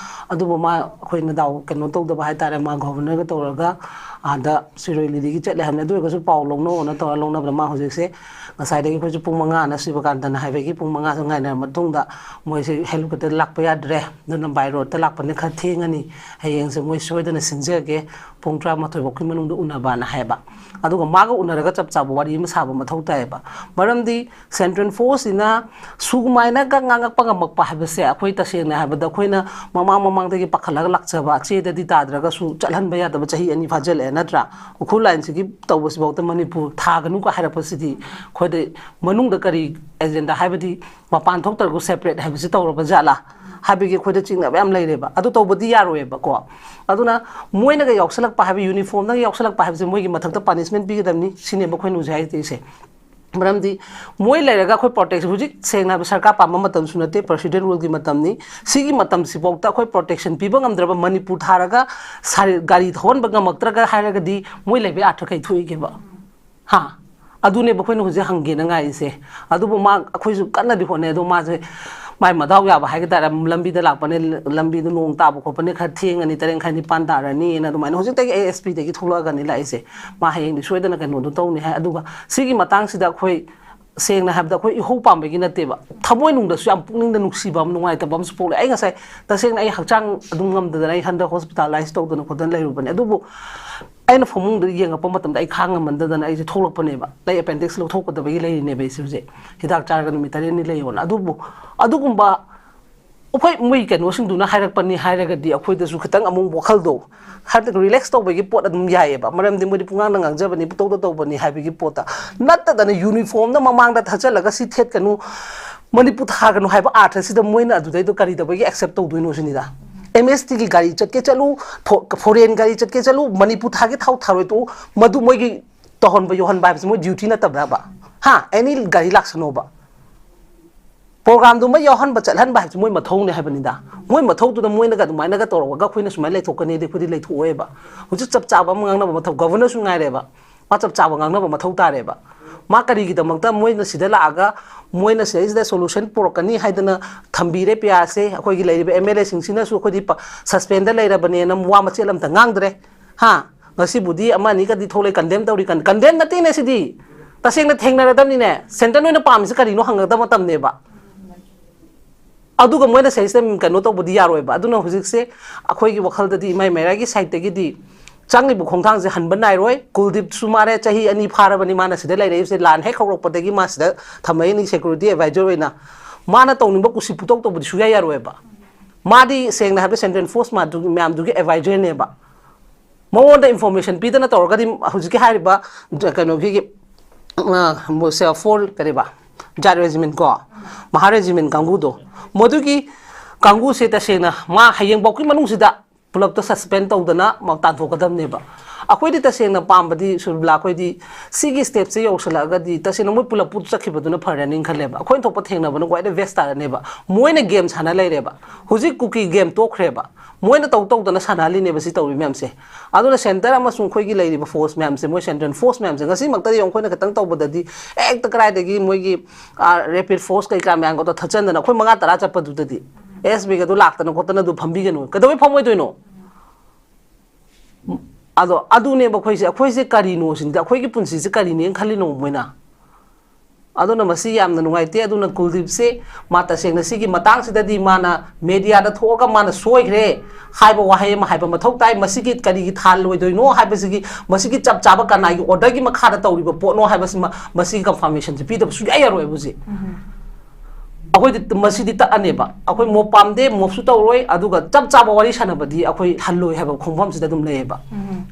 ꯑꯗꯨꯕꯨ ꯃꯥ ꯑꯩꯈꯣꯏꯅ ꯗꯥꯎ ꯀꯩꯅꯣ ꯇꯧꯗꯕ ꯍꯥꯏꯇꯥꯔꯦ, ꯃꯥ ꯒꯣꯚꯔꯅꯔꯒ ꯇꯧꯔꯒ ꯑꯥꯗ ꯁꯤꯔꯣꯏ ꯂꯤꯂꯤꯒꯤ ꯆꯠꯂꯦ ꯍꯥꯏꯕꯅꯤ꯫ ꯑꯗꯨ ꯑꯣꯏꯔꯒꯁꯨ ꯄꯥꯎ ꯂꯧꯅꯧꯅ ꯇꯧꯔ ꯂꯧꯅꯕꯗ ꯃꯥ ꯍꯧꯖꯤꯛꯁꯦ ꯉꯁꯥꯏꯗꯒꯤ ꯑꯩꯈꯣꯏꯁꯨ ꯄꯨꯡ ꯃꯉꯥꯅ ꯁꯤꯕꯀꯥꯟꯇꯅ ꯍꯥꯏꯕꯒꯤ ꯄꯨꯡ ꯃꯉꯥꯁꯨ ꯉꯥꯏꯅꯔ ꯃꯇꯨꯡꯗ ꯃꯣꯏꯁꯦ ꯍꯦꯂꯤꯀꯣꯞꯇꯔꯗ ꯂꯥꯛꯄ ꯌꯥꯗ꯭ꯔꯦ, ꯑꯗꯨꯅ ꯕꯥꯏ ꯔꯣꯗꯇ ꯂꯥꯛꯄꯅ ꯈꯔ ꯊꯦꯡꯉꯅꯤ, ꯍꯌꯦꯡꯁꯦ ꯃꯣꯏ ꯁꯣꯏꯗꯅ ꯁꯤꯟꯖꯒꯦ, ꯄꯨꯡ ꯇꯔꯥꯃꯥꯊꯣꯏ ꯐꯥꯎꯒꯤ ꯃꯅꯨꯡꯗ ꯎꯅꯕꯅ ꯍꯥꯏꯕ꯫ ꯑꯗꯨꯒ ꯃꯥꯒ ꯎꯅꯔꯒ ꯆꯞ ꯆꯥꯕ ꯋꯥꯔꯤ ꯑꯃ ꯁꯥꯕ ꯃꯊꯧ ꯇꯥꯏꯌꯦꯕ꯫ ꯃꯔꯝꯗꯤ ꯁꯦꯟꯇ꯭ꯔꯦꯜ ꯐꯣꯔꯁꯁꯤꯅ ꯁꯨꯃꯥꯏꯅꯒ ꯉꯥꯡꯉꯛꯄ ꯉꯝꯃꯛꯄ ꯍꯥꯏꯕꯁꯦ ꯑꯩꯈꯣꯏ ꯇꯁꯦꯡꯅ ꯍꯥꯏꯕꯗ ꯑꯩꯈꯣꯏꯅ ꯃꯃꯥꯡ ꯃꯃꯥꯡꯗꯒꯤ ꯄꯥꯈꯠꯂꯒ ꯂꯥꯛꯆꯕ, ꯆꯦꯗꯗꯤ ꯇꯥꯗ꯭ꯔꯒꯁꯨ ꯆꯠꯍꯟꯕ ꯌꯥꯗꯕ ꯆꯍꯤ ꯑꯅꯤ ꯐꯥꯖꯤꯜꯂꯛꯑꯦ ꯅꯠꯇ꯭ꯔꯥ? ꯎꯈ꯭ꯔꯨꯜ ꯂꯥꯏꯟꯁꯤꯒꯤ ꯇꯧꯕꯁꯤꯐꯥꯎꯗ ꯃꯅꯤꯄꯨꯔ ꯊꯥꯒꯅꯨꯀ ꯍꯥꯏꯔꯛꯄꯁꯤꯗꯤ ꯑꯩꯈꯣꯏꯗ ꯃꯅꯨꯡꯗ ꯀꯔꯤ ꯑꯦꯖꯦꯟꯗꯥ, ꯍꯥꯏꯕꯗꯤ ꯃꯄꯥꯟ ꯊꯣꯛꯇ꯭ꯔꯒꯁꯨ ꯁꯦꯄꯔꯦꯠ ꯍꯥꯏꯕꯁꯤ ꯇꯧꯔꯕ ꯖꯥꯠꯂꯥ ꯍꯥꯏꯕꯒꯤ ꯑꯩꯈꯣꯏꯗ ꯆꯤꯡꯅꯕ ꯌꯥꯝ ꯂꯩꯔꯦꯕ꯫ ꯑꯗꯨ ꯇꯧꯕꯗꯤ ꯌꯥꯔꯣꯏꯌꯦꯕꯀꯣ꯫ ꯑꯗꯨꯅ ꯃꯣꯏꯅꯒ ꯌꯥꯎꯁꯜꯂꯛꯄ ꯍꯥꯏꯕ, ꯌꯨꯅꯤꯐꯣꯔꯝꯗꯒ ꯌꯥꯎꯁꯜꯂꯛꯄ ꯍꯥꯏꯕꯁꯦ ꯃꯣꯏꯒꯤ ꯃꯊꯛꯇ ꯄꯥꯅꯤꯁꯃꯦꯟ ꯄꯤꯒꯗꯕꯅꯤ ꯁꯤꯅꯦꯕ ꯑꯩꯈꯣꯏꯅ ꯍꯧꯖꯤꯛ ꯍꯥꯏꯔꯤꯁꯦ꯫ ꯃꯔꯝꯗꯤ ꯃꯣꯏ ꯂꯩꯔꯒ ꯑꯩꯈꯣꯏ ꯄ꯭ꯔꯣꯇꯦꯛꯁꯟ, ꯍꯧꯖꯤꯛ ꯁꯦꯡꯅ ꯍꯥꯏꯕ ꯁꯔꯀꯥꯔ ꯄꯥꯟꯕ ꯃꯇꯝꯁꯨ ꯅꯠꯇꯦ, ꯄ꯭ꯔꯦꯁꯤꯗꯦꯟ ꯔꯨꯜꯒꯤ ꯃꯇꯝꯅꯤ꯫ ꯁꯤꯒꯤ ꯃꯇꯝꯁꯤꯐꯥꯎꯗ ꯑꯩꯈꯣꯏ ꯄ꯭ꯔꯣꯇꯦꯛꯁꯟ ꯄꯤꯕ ꯉꯝꯗ꯭ꯔꯕ, ꯃꯅꯤꯄꯨꯔ ꯊꯥꯔꯒ ꯁꯥꯔꯤ-, ꯒꯥꯔꯤ ꯊꯧꯍꯟꯕ ꯉꯝꯃꯛꯇ꯭ꯔꯒ ꯍꯥꯏꯔꯒꯗꯤ ꯃꯣꯏ ꯂꯩꯕ ꯑꯥꯔꯊ ꯀꯩ ꯊꯣꯛꯏꯒꯦꯕ? ꯍꯥ? ꯑꯗꯨꯅꯦꯕ ꯑꯩꯈꯣꯏꯅ ꯍꯧꯖꯤꯛ ꯍꯪꯒꯦꯅ ꯉꯥꯏꯔꯤꯁꯦ꯫ ꯑꯗꯨꯕꯨ ꯃꯥ, ꯑꯩꯈꯣꯏꯁꯨ ꯀꯟꯅꯗꯤ ꯍꯣꯠꯅꯩ, ꯑꯗꯣ ꯃꯥꯁꯦ ꯃꯥꯏ ꯃꯗꯥꯎ ꯌꯥꯕ ꯍꯥꯏꯒꯗ꯭ꯔꯥ, ꯂꯝꯕꯤꯗ ꯂꯥꯛꯄꯅꯦ, ꯂꯝꯕꯤꯗꯣ ꯅꯣꯡ ꯇꯥꯕ ꯈꯣꯠꯄꯅꯦ, ꯈꯔ ꯊꯦꯡꯉꯅꯤ, ꯇꯔꯦꯠ ꯃꯈꯥꯏ ꯅꯤꯄꯥꯟ ꯇꯥꯔꯅꯤꯅ ꯑꯗꯨꯃꯥꯏꯅ ꯍꯧꯖꯤꯛꯇꯒꯤ ꯑꯦ ꯑꯦꯁ ꯄꯤꯗꯒꯤ ꯊꯣꯛꯂꯛꯑꯒꯅꯤ ꯂꯥꯛꯏꯁꯦ꯫ ꯃꯥ ꯍꯌꯦꯡꯗꯤ ꯁꯣꯏꯗꯅ ꯀꯩꯅꯣꯗꯣ ꯇꯧꯅꯤ ꯍꯥꯏ꯫ ꯑꯗꯨꯒ ꯁꯤꯒꯤ ꯃꯇꯥꯡꯁꯤꯗ ꯑꯩꯈꯣꯏ ꯁꯦꯡꯅ ꯍꯥꯏꯕꯗ ꯑꯩꯈꯣꯏ ꯏꯍꯧ ꯄꯥꯝꯕꯒꯤ ꯅꯠꯇꯦꯕ, ꯊꯃꯣꯏꯅꯨꯡꯗꯁꯨ ꯌꯥꯝ ꯄꯨꯛꯅꯤꯡꯗ ꯅꯨꯡꯁꯤꯕ ꯑꯃ, ꯅꯨꯡꯉꯥꯏꯇꯕ ꯑꯃꯁꯨ ꯄꯣꯛꯂꯦ꯫ ꯑꯩ ꯉꯁꯥꯏ ꯇꯁꯦꯡꯅ ꯑꯩ ꯍꯛꯆꯥꯡ ꯑꯗꯨꯝ ꯉꯝꯗꯗꯅ ꯑꯩ ꯍꯟꯗꯛ ꯍꯣꯁꯄꯤꯇꯥꯂꯥꯏꯁ ꯇꯧꯗꯅ ꯈꯣꯠꯇꯅ ꯂꯩꯔꯨꯕꯅꯦ꯫ ꯑꯗꯨꯕꯨ ꯑꯩꯅ ꯐꯃꯨꯡꯗ ꯌꯦꯡꯉꯛꯄ ꯃꯇꯝꯗ ꯑꯩ ꯈꯥꯡ ꯉꯝꯃꯟꯗꯗꯅ ꯑꯩꯁꯦ ꯊꯣꯛꯂꯛꯄꯅꯦꯕ꯫ ꯑꯩ ꯑꯦꯄꯦꯟꯗꯤꯛꯁ ꯂꯧꯊꯣꯛꯀꯗꯕꯒꯤ ꯂꯩꯔꯤꯅꯦꯕ ꯑꯩꯁꯦ ꯍꯧꯖꯤꯛ꯫ ꯍꯤꯗꯥꯛ ꯆꯥꯔꯒ ꯅꯨꯃꯤꯠ ꯇꯔꯦꯠꯅꯤ ꯂꯩꯌꯣꯅ꯫ ꯑꯗꯨꯕꯨ ꯑꯗꯨꯒꯨꯝꯕ ꯑꯩꯈꯣꯏ ꯃꯣꯏ ꯀꯩꯅꯣꯁꯤꯡꯗꯨꯅ ꯍꯥꯏꯔꯛꯄꯅꯤ ꯍꯥꯏꯔꯒꯗꯤ ꯑꯩꯈꯣꯏꯗꯁꯨ ꯈꯤꯇꯪ ꯑꯃꯨꯛ ꯋꯥꯈꯜꯗꯣ ꯍꯥꯏꯕꯗꯤ ꯔꯤꯂꯦꯛꯁ ꯇꯧꯕꯒꯤ ꯄꯣꯠ ꯑꯗꯨꯝ ꯌꯥꯏꯌꯦꯕ꯫ ꯃꯔꯝꯗꯤ ꯃꯣꯏꯗꯤ ꯄꯨꯡꯉꯥꯡꯗ ꯉꯥꯡꯖꯕꯅꯤ, ꯄꯨꯡꯇꯧꯗ ꯇꯧꯕꯅꯤ ꯍꯥꯏꯕꯒꯤ ꯄꯣꯠꯇ ꯅꯠꯇꯗꯅ ꯌꯨꯅꯤꯐꯣꯔꯝꯗ ꯃꯃꯥꯡꯗ ꯊꯥꯆꯜꯂꯒ ꯁꯤ ꯊꯦꯠꯀꯅꯨ, ꯃꯅꯤꯄꯨꯔ ꯊꯥꯒꯅꯨ ꯍꯥꯏꯕ ꯑꯥꯔꯊꯁꯤꯗ ꯃꯣꯏꯅ ꯑꯗꯨꯗꯩꯗꯣ ꯀꯔꯤꯗꯧꯕꯒꯤ ꯑꯦꯛꯁꯦꯞ ꯇꯧꯗꯣꯏꯅꯣ ꯁꯤꯅꯤꯗ꯫ ꯑꯦꯝ ꯑꯦꯁ ꯇꯤꯒꯤ ꯒꯥꯔꯤ ꯆꯠꯀꯦ ꯆꯠꯂꯨ, ꯐꯣ-, ꯐꯣꯔꯦꯟ ꯒꯥꯔꯤ ꯆꯠꯀꯦ ꯆꯠꯂꯨ, ꯃꯅꯤꯄꯨꯔ ꯊꯥꯒꯤ ꯊꯥꯎ ꯊꯥꯔꯣꯏ ꯇꯣꯛꯎ, ꯃꯗꯨ ꯃꯣꯏꯒꯤ ꯇꯧꯍꯟꯕ ꯌꯧꯍꯟꯕ ꯍꯥꯏꯕꯁꯤ ꯃꯣꯏ ꯗ꯭ꯌꯨꯇꯤ ꯅꯠꯇꯕ꯭ꯔꯕ? ꯍꯥ? ꯑꯦꯅꯤ ꯒꯥꯔꯤ ꯂꯥꯛꯁꯅꯣꯕ꯫ ꯄ꯭ꯔꯣꯒ꯭ꯔꯥꯝꯗꯨꯃ ꯌꯥꯎꯍꯟꯕ ꯆꯠꯍꯟꯕ ꯍꯥꯏꯕꯁꯤ ꯃꯣꯏ ꯃꯊꯧꯅꯦ ꯍꯥꯏꯕꯅꯤꯗ꯫ ꯃꯣꯏ ꯃꯊꯧꯗꯨꯗ ꯃꯣꯏꯅꯒ ꯑꯗꯨꯃꯥꯏꯅꯒ ꯇꯧꯔꯒ ꯑꯩꯈꯣꯏꯅ ꯁꯨꯃꯥꯏꯅ ꯂꯩꯊꯣꯛꯀꯅꯤꯗꯤ ꯑꯩꯈꯣꯏꯗꯤ ꯂꯩꯊꯣꯛꯑꯣꯏꯕ꯫ ꯍꯧꯖꯤꯛ ꯆꯞ ꯆꯥꯕ ꯑꯃ ꯉꯥꯡꯅꯕ ꯃꯊꯧ, ꯒꯚꯔꯅꯔꯁꯨ ꯉꯥꯏꯔꯦꯕ, ꯃꯥ ꯆꯞ ꯆꯥꯕ ꯉꯥꯡꯅꯕ ꯃꯊꯧ ꯇꯥꯔꯦꯕ꯫ ꯃꯥ ꯀꯔꯤꯒꯤꯗꯃꯛꯇ ꯃꯣꯏꯅ ꯁꯤꯗ ꯂꯥꯛꯑꯒ ꯃꯣꯏꯅ ꯁꯤꯗꯩꯁꯤꯗ ꯁꯣꯂꯨꯁꯟ ꯄꯨꯔꯛꯀꯅꯤ ꯍꯥꯏꯗꯅ ꯊꯝꯕꯤꯔꯦ ꯄꯤ ꯑꯥꯔꯁꯦ? ꯑꯩꯈꯣꯏꯒꯤ ꯂꯩꯔꯤꯕ ꯑꯦꯝ ꯑꯦꯜ ꯑꯦꯁꯤꯡꯁꯤꯅꯁꯨ ꯑꯩꯈꯣꯏꯗꯤ ꯄ-, ꯁꯁꯄꯦꯟꯗ ꯂꯩꯔꯕꯅꯦꯅ ꯋꯥ ꯃꯆꯦꯠ ꯑꯃꯇ ꯉꯥꯡꯗ꯭ꯔꯦ꯫ ꯍꯥ? ꯉꯁꯤꯕꯨꯗꯤ ꯑꯃ ꯑꯅꯤꯒꯗꯤ ꯊꯣꯛꯂꯛꯑꯦ, ꯀꯟꯗꯦꯝ ꯇꯧꯔꯤ꯫ ꯀꯟ-, ꯀꯟꯗꯦꯝ ꯅꯠꯇꯦꯅꯦ ꯁꯤꯗꯤ, ꯇꯁꯦꯡꯅ ꯊꯦꯡꯅꯔꯗꯕꯅꯤꯅꯦ꯫ ꯁꯦꯟꯇꯔ ꯅꯣꯏꯅ ꯄꯥꯝꯃꯤꯁꯤ ꯀꯔꯤꯅꯣ ꯍꯪꯉꯛꯇꯕ ꯃꯇꯝꯅꯦꯕ꯫ ꯑꯗꯨꯒ ꯃꯣꯏꯅ ꯁꯤꯗꯩꯁꯤꯗ ꯀꯩꯅꯣ ꯇꯧꯕꯗꯤ ꯌꯥꯔꯣꯏꯕ꯫ ꯑꯗꯨꯅ ꯍꯧꯖꯤꯛꯁꯦ ꯑꯩꯈꯣꯏꯒꯤ ꯋꯥꯈꯜꯗꯗꯤ ꯏꯃꯥ ꯃꯩꯔꯥꯒꯤ ꯁꯥꯏꯠꯇꯒꯤꯗꯤ ꯆꯪꯉꯤꯕ ꯈꯣꯡꯊꯥꯡꯁꯦ ꯍꯟꯕ ꯅꯥꯏꯔꯣꯏ꯫ ꯀꯨꯜꯗꯤꯞꯁꯨ ꯃꯥꯔꯦ, ꯆꯍꯤ ꯑꯅꯤ ꯐꯥꯔꯕꯅꯤ ꯃꯥꯅ ꯁꯤꯗ ꯂꯩꯔꯛꯏꯕꯁꯦ꯫ ꯂꯥꯟ ꯍꯦꯛ ꯍꯧꯔꯛꯄꯗꯒꯤ ꯃꯥ ꯁꯤꯗ ꯊꯝꯃꯛꯏꯅꯤ ꯁꯦꯀ꯭ꯌꯨꯔꯤꯇꯤ ꯑꯦꯗꯚꯥꯏꯖꯔ ꯑꯣꯏꯅ꯫ ꯃꯥꯅ ꯇꯧꯅꯤꯡꯕ ꯀꯨꯁꯤ ꯄꯨꯇꯧ ꯇꯧꯕꯗꯤ ꯁꯨꯡꯌꯥ ꯌꯥꯔꯣꯏꯕ꯫ ꯃꯥꯗꯤ ꯁꯦꯡꯅ ꯍꯥꯏꯕꯗ ꯁꯦꯟꯇ꯭ꯔꯦꯜ ꯐꯣꯔꯁ ꯃꯥꯗꯨꯒꯤ, ꯃꯌꯥꯝꯗꯨꯒꯤ ꯑꯦꯗꯚꯥꯏꯖꯔꯅꯦꯕ꯫ ꯃꯉꯣꯟꯗ ꯏꯟꯐꯣꯔꯃꯦꯁꯟ ꯄꯤꯗꯅ ꯇꯧꯔꯒꯗꯤ ꯍꯧꯖꯤꯛꯀꯤ ꯍꯥꯏꯔꯤꯕ ꯀꯩꯅꯣꯒꯤ, ꯑ, ꯃꯣꯏꯁꯦ ꯐꯣꯔ ꯀꯔꯤꯕ, ꯖꯥꯠ ꯔꯦꯖꯤꯃꯦꯟ ꯀꯣ, ꯃꯍꯥ ꯔꯦꯖꯤꯃꯦꯟ ꯀꯥꯡꯕꯨꯗꯣ, ꯃꯗꯨꯒꯤ ꯀꯥꯡꯕꯨꯁꯦ ꯇꯁꯦꯡꯅ ꯃꯥ ꯍꯌꯦꯡꯐꯥꯎꯒꯤ ꯃꯅꯨꯡꯁꯤꯗ ꯄꯨꯂꯞꯇ ꯁꯁꯄꯦꯟ ꯇꯧꯗꯅ ꯃꯥ ꯇꯥꯟꯊꯣꯛꯀꯗꯕꯅꯦꯕ꯫ ꯑꯩꯈꯣꯏꯗꯤ ꯇꯁꯦꯡꯅ ꯄꯥꯝꯕꯗꯤ, ꯁꯨꯔꯕꯤꯂꯥ, ꯑꯩꯈꯣꯏꯗꯤ ꯁꯤꯒꯤ ꯁ꯭ꯇꯦꯞꯁꯦ ꯌꯧꯁꯜꯂꯛꯑꯒꯗꯤ ꯇꯁꯦꯡꯅ ꯃꯣꯏ ꯄꯨꯂꯞ ꯄꯨ ꯆꯠꯈꯤꯕꯗꯨꯅ ꯐꯔꯅꯤꯅ ꯈꯜꯂꯦꯕ꯫ ꯑꯩꯈꯣꯏꯅ ꯊꯣꯛꯄ ꯊꯦꯡꯅꯕꯅ ꯈ꯭ꯋꯥꯏꯗꯩ ꯕꯦꯁ ꯇꯥꯔꯅꯦꯕ꯫ ꯃꯣꯏꯅ ꯒꯦꯝ ꯁꯥꯟꯅ ꯂꯩꯔꯦꯕ, ꯍꯧꯖꯤꯛ ꯀꯨꯀꯤ ꯒꯦꯝ ꯇꯣꯛꯈ꯭ꯔꯦꯕ꯫ ꯃꯣꯏꯅ ꯇꯧ ꯇꯧꯗꯅ ꯁꯥꯟꯅꯍꯜꯂꯤꯅꯦꯕ ꯁꯤ ꯇꯧꯔꯤ ꯃꯌꯥꯝꯁꯦ꯫ ꯑꯗꯨꯅ ꯁꯦꯟꯇꯔ ꯑꯃꯁꯨꯡ ꯑꯩꯈꯣꯏꯒꯤ ꯂꯩꯔꯤꯕ ꯐꯣꯔꯁ ꯃꯌꯥꯝꯁꯦ, ꯃꯣꯏ ꯁꯦꯟꯇ꯭ꯔꯦꯜ ꯐꯣꯔꯁ ꯃꯌꯥꯝꯁꯦ, ꯉꯁꯤꯃꯛꯇꯗꯤ ꯑꯩꯈꯣꯏꯅ ꯈꯤꯇꯪ ꯇꯧꯕꯗꯗꯤ ꯍꯦꯛꯇ ꯀꯗꯥꯏꯗꯒꯤ ꯃꯣꯏꯒꯤ ꯔꯦꯄꯤꯗ ꯐꯣꯔꯁ ꯀꯩꯀꯥ ꯃꯌꯥꯝꯒꯗꯣ ꯊꯠꯆꯟꯗꯅ, ꯑꯩꯈꯣꯏ ꯃꯉꯥ ꯇꯔꯥ ꯆꯠꯄꯗꯨꯗꯗꯤ ꯑꯦꯁ ꯕꯤꯒꯗꯣ ꯂꯥꯛꯇꯅ ꯈꯣꯠꯇꯅ ꯑꯗꯨ ꯐꯝꯕꯤꯒꯅꯨ꯫ ꯀꯩꯗꯧꯕꯩ ꯐꯝꯃꯣꯏꯗꯣꯏꯅꯣ? ꯑꯗꯣ ꯑꯗꯨꯅꯦꯕ ꯑꯩꯈꯣꯏꯁꯦ, ꯑꯩꯈꯣꯏꯁꯦ ꯀꯔꯤꯅꯣ ꯁꯤꯅꯤꯗ, ꯑꯩꯈꯣꯏꯒꯤ ꯄꯨꯟꯁꯤꯁꯦ ꯀꯔꯤꯅꯦꯅ ꯈꯜꯂꯤꯅꯣ ꯃꯣꯏꯅ? ꯑꯗꯨꯅ ꯃꯁꯤ ꯌꯥꯝꯅ ꯅꯨꯡꯉꯥꯏꯇꯦ꯫ ꯑꯗꯨꯅ ꯀꯨꯜꯗꯤꯞꯁꯦ, ꯃꯥ ꯇꯁꯦꯡꯅ ꯁꯤꯒꯤ ꯃꯇꯥꯡꯁꯤꯗꯗꯤ ꯃꯥꯅ ꯃꯦꯗꯤꯌꯥꯗ ꯊꯣꯛꯑꯒ ꯃꯥꯅ ꯁꯣꯏꯈ꯭ꯔꯦ ꯍꯥꯏꯕ ꯋꯥꯍꯩ ꯑꯃ ꯍꯥꯏꯕ ꯃꯊꯧ ꯇꯥꯏ꯫ ꯃꯁꯤꯒꯤ ꯀꯔꯤꯒꯤ ꯊꯥꯜꯂꯣꯏꯗꯣꯏꯅꯣ ꯍꯥꯏꯕꯁꯤꯒꯤ, ꯃꯁꯤꯒꯤ ꯆꯞ ꯆꯥꯕ ꯀꯅꯥꯒꯤ ꯑꯣꯔꯗꯔꯒꯤ ꯃꯈꯥꯗ ꯇꯧꯔꯤꯕ ꯄꯣꯠꯅꯣ ꯍꯥꯏꯕꯁꯤꯃ, ꯃꯁꯤꯒꯤ ꯀꯟꯐꯥꯔꯃꯦꯁꯟꯁꯦ ꯄꯤꯗꯕ ꯁꯨꯡꯌꯥ ꯌꯥꯔꯣꯏ ꯍꯧꯖꯤꯛ꯫ ꯑꯩꯈꯣꯏꯗꯤ ꯃꯁꯤꯗꯤ ꯇꯛꯑꯅꯦꯕ꯫ ꯑꯩꯈꯣꯏ ꯃꯣꯞ ꯄꯥꯝꯗꯦ, ꯃꯣꯞꯁꯨ ꯇꯧꯔꯣꯏ, ꯑꯗꯨꯒ ꯆꯞ ꯆꯥꯕ ꯋꯥꯔꯤ ꯁꯥꯟꯅꯕꯗꯤ ꯑꯩꯈꯣꯏ ꯍꯜꯂꯣꯏ ꯍꯥꯏꯕ ꯈꯣꯡꯐꯝꯁꯤꯗ ꯑꯗꯨꯝ ꯂꯩꯌꯦꯕ꯫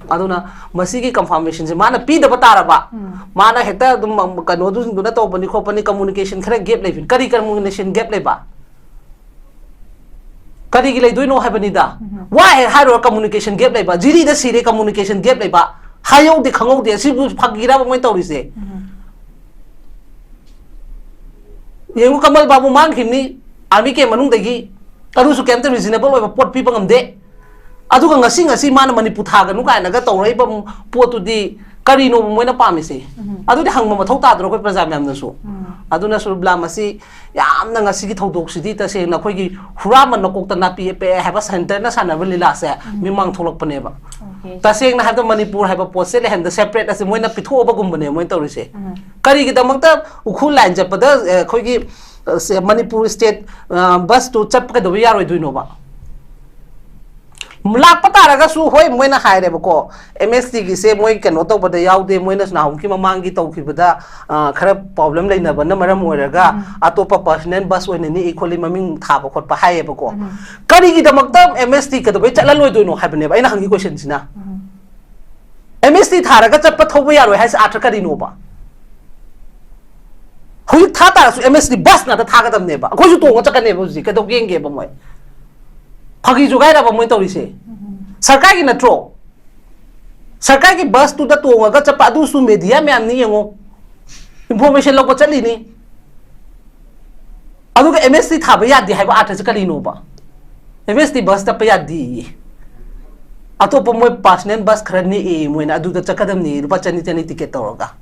ꯑꯗꯨꯅ ꯃꯁꯤꯒꯤ ꯀꯟꯐꯥꯔꯃꯦꯁꯟꯁꯦ ꯃꯥꯅ ꯄꯤꯗꯕ ꯇꯥꯔꯕ, ꯃꯥꯅ ꯍꯦꯛꯇ ꯑꯗꯨꯝ ꯀꯩꯅꯣꯗꯨꯁꯤꯡꯗꯨꯅ ꯇꯧꯕꯅꯤ ꯈꯣꯠꯄꯅꯤ, ꯀꯝꯃꯨꯅꯤꯀꯦꯁꯟ ꯈꯔ ꯒꯦꯞ ꯂꯩꯕꯅꯤ꯫ ꯀꯔꯤ ꯀꯝꯃꯨꯅꯤꯀꯦꯁꯟ ꯒꯦꯞ ꯂꯩꯕ? ꯀꯔꯤꯒꯤ ꯂꯩꯗꯣꯏꯅꯣ ꯍꯥꯏꯕꯅꯤꯗ꯫ ꯋꯥ ꯍꯦꯛ ꯍꯥꯏꯔꯨꯔ ꯀꯝꯃꯨꯅꯤꯀꯦꯁꯟ ꯒꯦꯞ ꯂꯩꯕ, ꯖꯤꯔꯤꯗ ꯁꯤꯔꯦ ꯀꯝꯃꯨꯅꯤꯀꯦꯁꯟ ꯒꯦꯞ ꯂꯩꯕ, ꯍꯥꯏꯍꯧꯗꯦ ꯈꯪꯍꯧꯗꯦ, ꯑꯁꯤꯕꯨ ꯐꯥꯒꯤꯔꯕ ꯃꯣꯏꯅ ꯇꯧꯔꯤꯁꯦ? ꯌꯦꯡꯉꯨ, ꯀꯃꯜ ꯕꯥꯕꯨ ꯃꯥꯡꯈꯤꯕꯅꯤ ꯑꯥꯔꯃꯤ ꯀꯦꯝ ꯃꯅꯨꯡꯗꯒꯤ, ꯑꯗꯨꯁꯨ ꯀꯩꯝꯇ ꯔꯤꯖꯅꯦꯕꯜ ꯑꯣꯏꯕ ꯄꯣꯠ ꯄꯤꯕ ꯉꯝꯗꯦ꯫ ꯑꯗꯨꯒ ꯉꯁꯤ, ꯉꯁꯤ ꯃꯥꯅ ꯃꯅꯤꯄꯨꯔ ꯊꯥꯒꯅꯨ ꯀꯥꯏꯅꯒ ꯇꯧꯔꯛꯏꯕ ꯄꯣꯠꯇꯨꯗꯤ ꯀꯔꯤꯅꯣꯕ ꯃꯣꯏꯅ ꯄꯥꯝꯃꯤꯁꯦ? ꯑꯗꯨꯗꯤ ꯍꯪꯕ ꯃꯊꯧ ꯇꯥꯗ꯭ꯔꯣ ꯑꯩꯈꯣꯏ ꯄ꯭ꯔꯖꯥ ꯃꯌꯥꯝꯅꯁꯨ? ꯑꯗꯨꯅ ꯁꯨꯔꯕꯤꯂꯥ, ꯃꯁꯤ ꯌꯥꯝꯅ ꯉꯁꯤꯒꯤ ꯊꯧꯗꯣꯛꯁꯤꯗꯤ ꯇꯁꯦꯡꯅ ꯑꯩꯈꯣꯏꯒꯤ ꯍꯨꯔꯥꯟꯕ ꯅꯀꯣꯛꯇ ꯅꯥꯄꯤ ꯌꯦꯞꯄꯛꯑꯦ ꯍꯥꯏꯕ ꯁꯦꯟꯇꯔꯅ ꯁꯥꯟꯅꯕ ꯂꯤꯂꯥꯁꯦ ꯃꯤꯃꯥꯡ ꯊꯣꯛꯂꯛꯄꯅꯦꯕ꯫ ꯇꯁꯦꯡꯅ ꯍꯥꯏꯕꯗ ꯃꯅꯤꯄꯨꯔ ꯍꯥꯏꯕ ꯄꯣꯠꯁꯦ ꯂꯩꯍꯟꯗ, ꯁꯦꯄꯔꯦꯠ ꯑꯁꯤ ꯃꯣꯏꯅ ꯄꯤꯊꯣꯛꯑꯕꯒꯨꯝꯕꯅꯦ ꯃꯣꯏꯅ ꯇꯧꯔꯤꯁꯦ꯫ ꯀꯔꯤꯒꯤꯗꯃꯛꯇ ꯎꯈ꯭ꯔꯨꯜ ꯂꯥꯏꯟ ꯆꯠꯄꯗ, ꯑ, ꯑꯩꯈꯣꯏꯒꯤ, ꯑ, ꯁꯦ, ꯃꯅꯤꯄꯨꯔ ꯁ꯭ꯇꯦꯠ, ꯑ, ꯕꯁꯇꯨ ꯆꯠꯄ ꯀꯩꯗꯧꯕ ꯌꯥꯔꯣꯏꯗꯣꯏꯅꯣꯕ? ꯂꯥꯛꯄ ꯇꯥꯔꯒꯁꯨ, ꯍꯣꯏ, ꯃꯣꯏꯅ ꯍꯥꯏꯔꯦꯕꯀꯣ, ꯑꯦꯝ ꯑꯦꯁ ꯇꯤꯒꯤꯁꯦ ꯃꯣꯏ ꯀꯩꯅꯣ ꯇꯧꯕꯗ ꯌꯥꯎꯗꯦ, ꯃꯣꯏꯅ ꯅꯍꯥꯟꯃꯨꯛꯀꯤ ꯃꯃꯥꯡꯒꯤ ꯇꯧꯈꯤꯕꯗ, ꯑ, ꯈꯔ ꯄ꯭ꯔꯣꯕ꯭ꯂꯦꯝ ꯂꯩꯅꯕꯅ ꯃꯔꯝ ꯑꯣꯏꯔꯒ ꯑꯇꯣꯞꯄ ꯄꯔꯁꯅꯦꯜ ꯕꯁ ꯑꯣꯏꯅ ꯅꯦꯛꯏ ꯈꯣꯠꯂꯤ, ꯃꯃꯤꯡ ꯊꯥꯕ ꯈꯣꯠꯄ ꯍꯥꯏꯌꯦꯕꯀꯣ꯫ ꯀꯔꯤꯒꯤꯗꯃꯛꯇ ꯑꯦꯝ ꯑꯦꯁ ꯇꯤ ꯀꯩꯗꯧꯕꯩ ꯆꯠꯍꯜꯂꯣꯏꯗꯣꯏꯅꯣ ꯍꯥꯏꯕꯅꯦꯕ ꯑꯩꯅ ꯍꯪꯉꯤ ꯀꯣꯏꯁꯟꯁꯤꯅ꯫ ꯑꯦꯝ ꯑꯦꯁ ꯇꯤ ꯊꯥꯔꯒ ꯆꯠꯄ ꯊꯧꯕ ꯌꯥꯔꯣꯏ ꯍꯥꯏꯁꯦ ꯑꯥꯔꯊ ꯀꯔꯤꯅꯣꯕ? ꯍꯧꯖꯤꯛ ꯊꯥ ꯇꯥꯔꯁꯨ ꯑꯦꯝ ꯑꯦꯁ ꯇꯤ ꯕꯁ ꯉꯥꯛꯇ ꯊꯥꯒꯗꯕꯅꯦꯕ꯫ ꯑꯩꯈꯣꯏꯁꯨ ꯇꯣꯡꯉ ꯆꯠꯀꯅꯦꯕ ꯍꯧꯖꯤꯛ꯫ ꯀꯩꯗꯧ ꯌꯦꯡꯒꯦꯕ ꯃꯣꯏ? ꯐꯥꯒꯤ ꯖꯨꯒꯥꯏꯔꯕ ꯃꯣꯏ ꯇꯧꯔꯤꯁꯦ? ꯁꯔꯀꯥꯔꯒꯤ ꯅꯠꯇ꯭ꯔꯣ? ꯁꯔꯀꯥꯔꯒꯤ ꯕꯁꯇꯨꯗ ꯇꯣꯡꯉꯒ ꯆꯠꯄ ꯑꯗꯨꯁꯨ ꯃꯦꯗꯤꯌꯥ ꯃꯌꯥꯝꯅꯤ ꯌꯦꯡꯉꯣ, ꯏꯟꯐꯣꯔꯃꯦꯁꯟ ꯂꯧꯕ ꯆꯠꯂꯤꯅꯤ꯫ ꯑꯗꯨꯒ ꯑꯦꯝ ꯑꯦꯁ ꯇꯤ ꯊꯥꯕ ꯌꯥꯗꯦ ꯍꯥꯏꯕ ꯑꯥꯔꯊꯁꯦ ꯀꯔꯤꯅꯣꯕ? ꯑꯦꯝ ꯑꯦꯁ ꯇꯤ ꯕꯁ ꯆꯠꯄ ꯌꯥꯗꯦꯌꯦ꯫ ꯑꯇꯣꯞꯄ ꯃꯣꯏ ꯄꯥꯔꯁꯅꯦꯜ ꯕꯁ ꯈꯔ ꯅꯦꯛꯑꯦ ꯃꯣꯏꯅ, ꯑꯗꯨꯗ ꯆꯠꯀꯗꯕꯅꯤ ꯂꯨꯄꯥ ꯆꯅꯤ ꯆꯅꯤ ꯇꯤꯀꯦꯠ ꯇꯧꯔꯒ꯫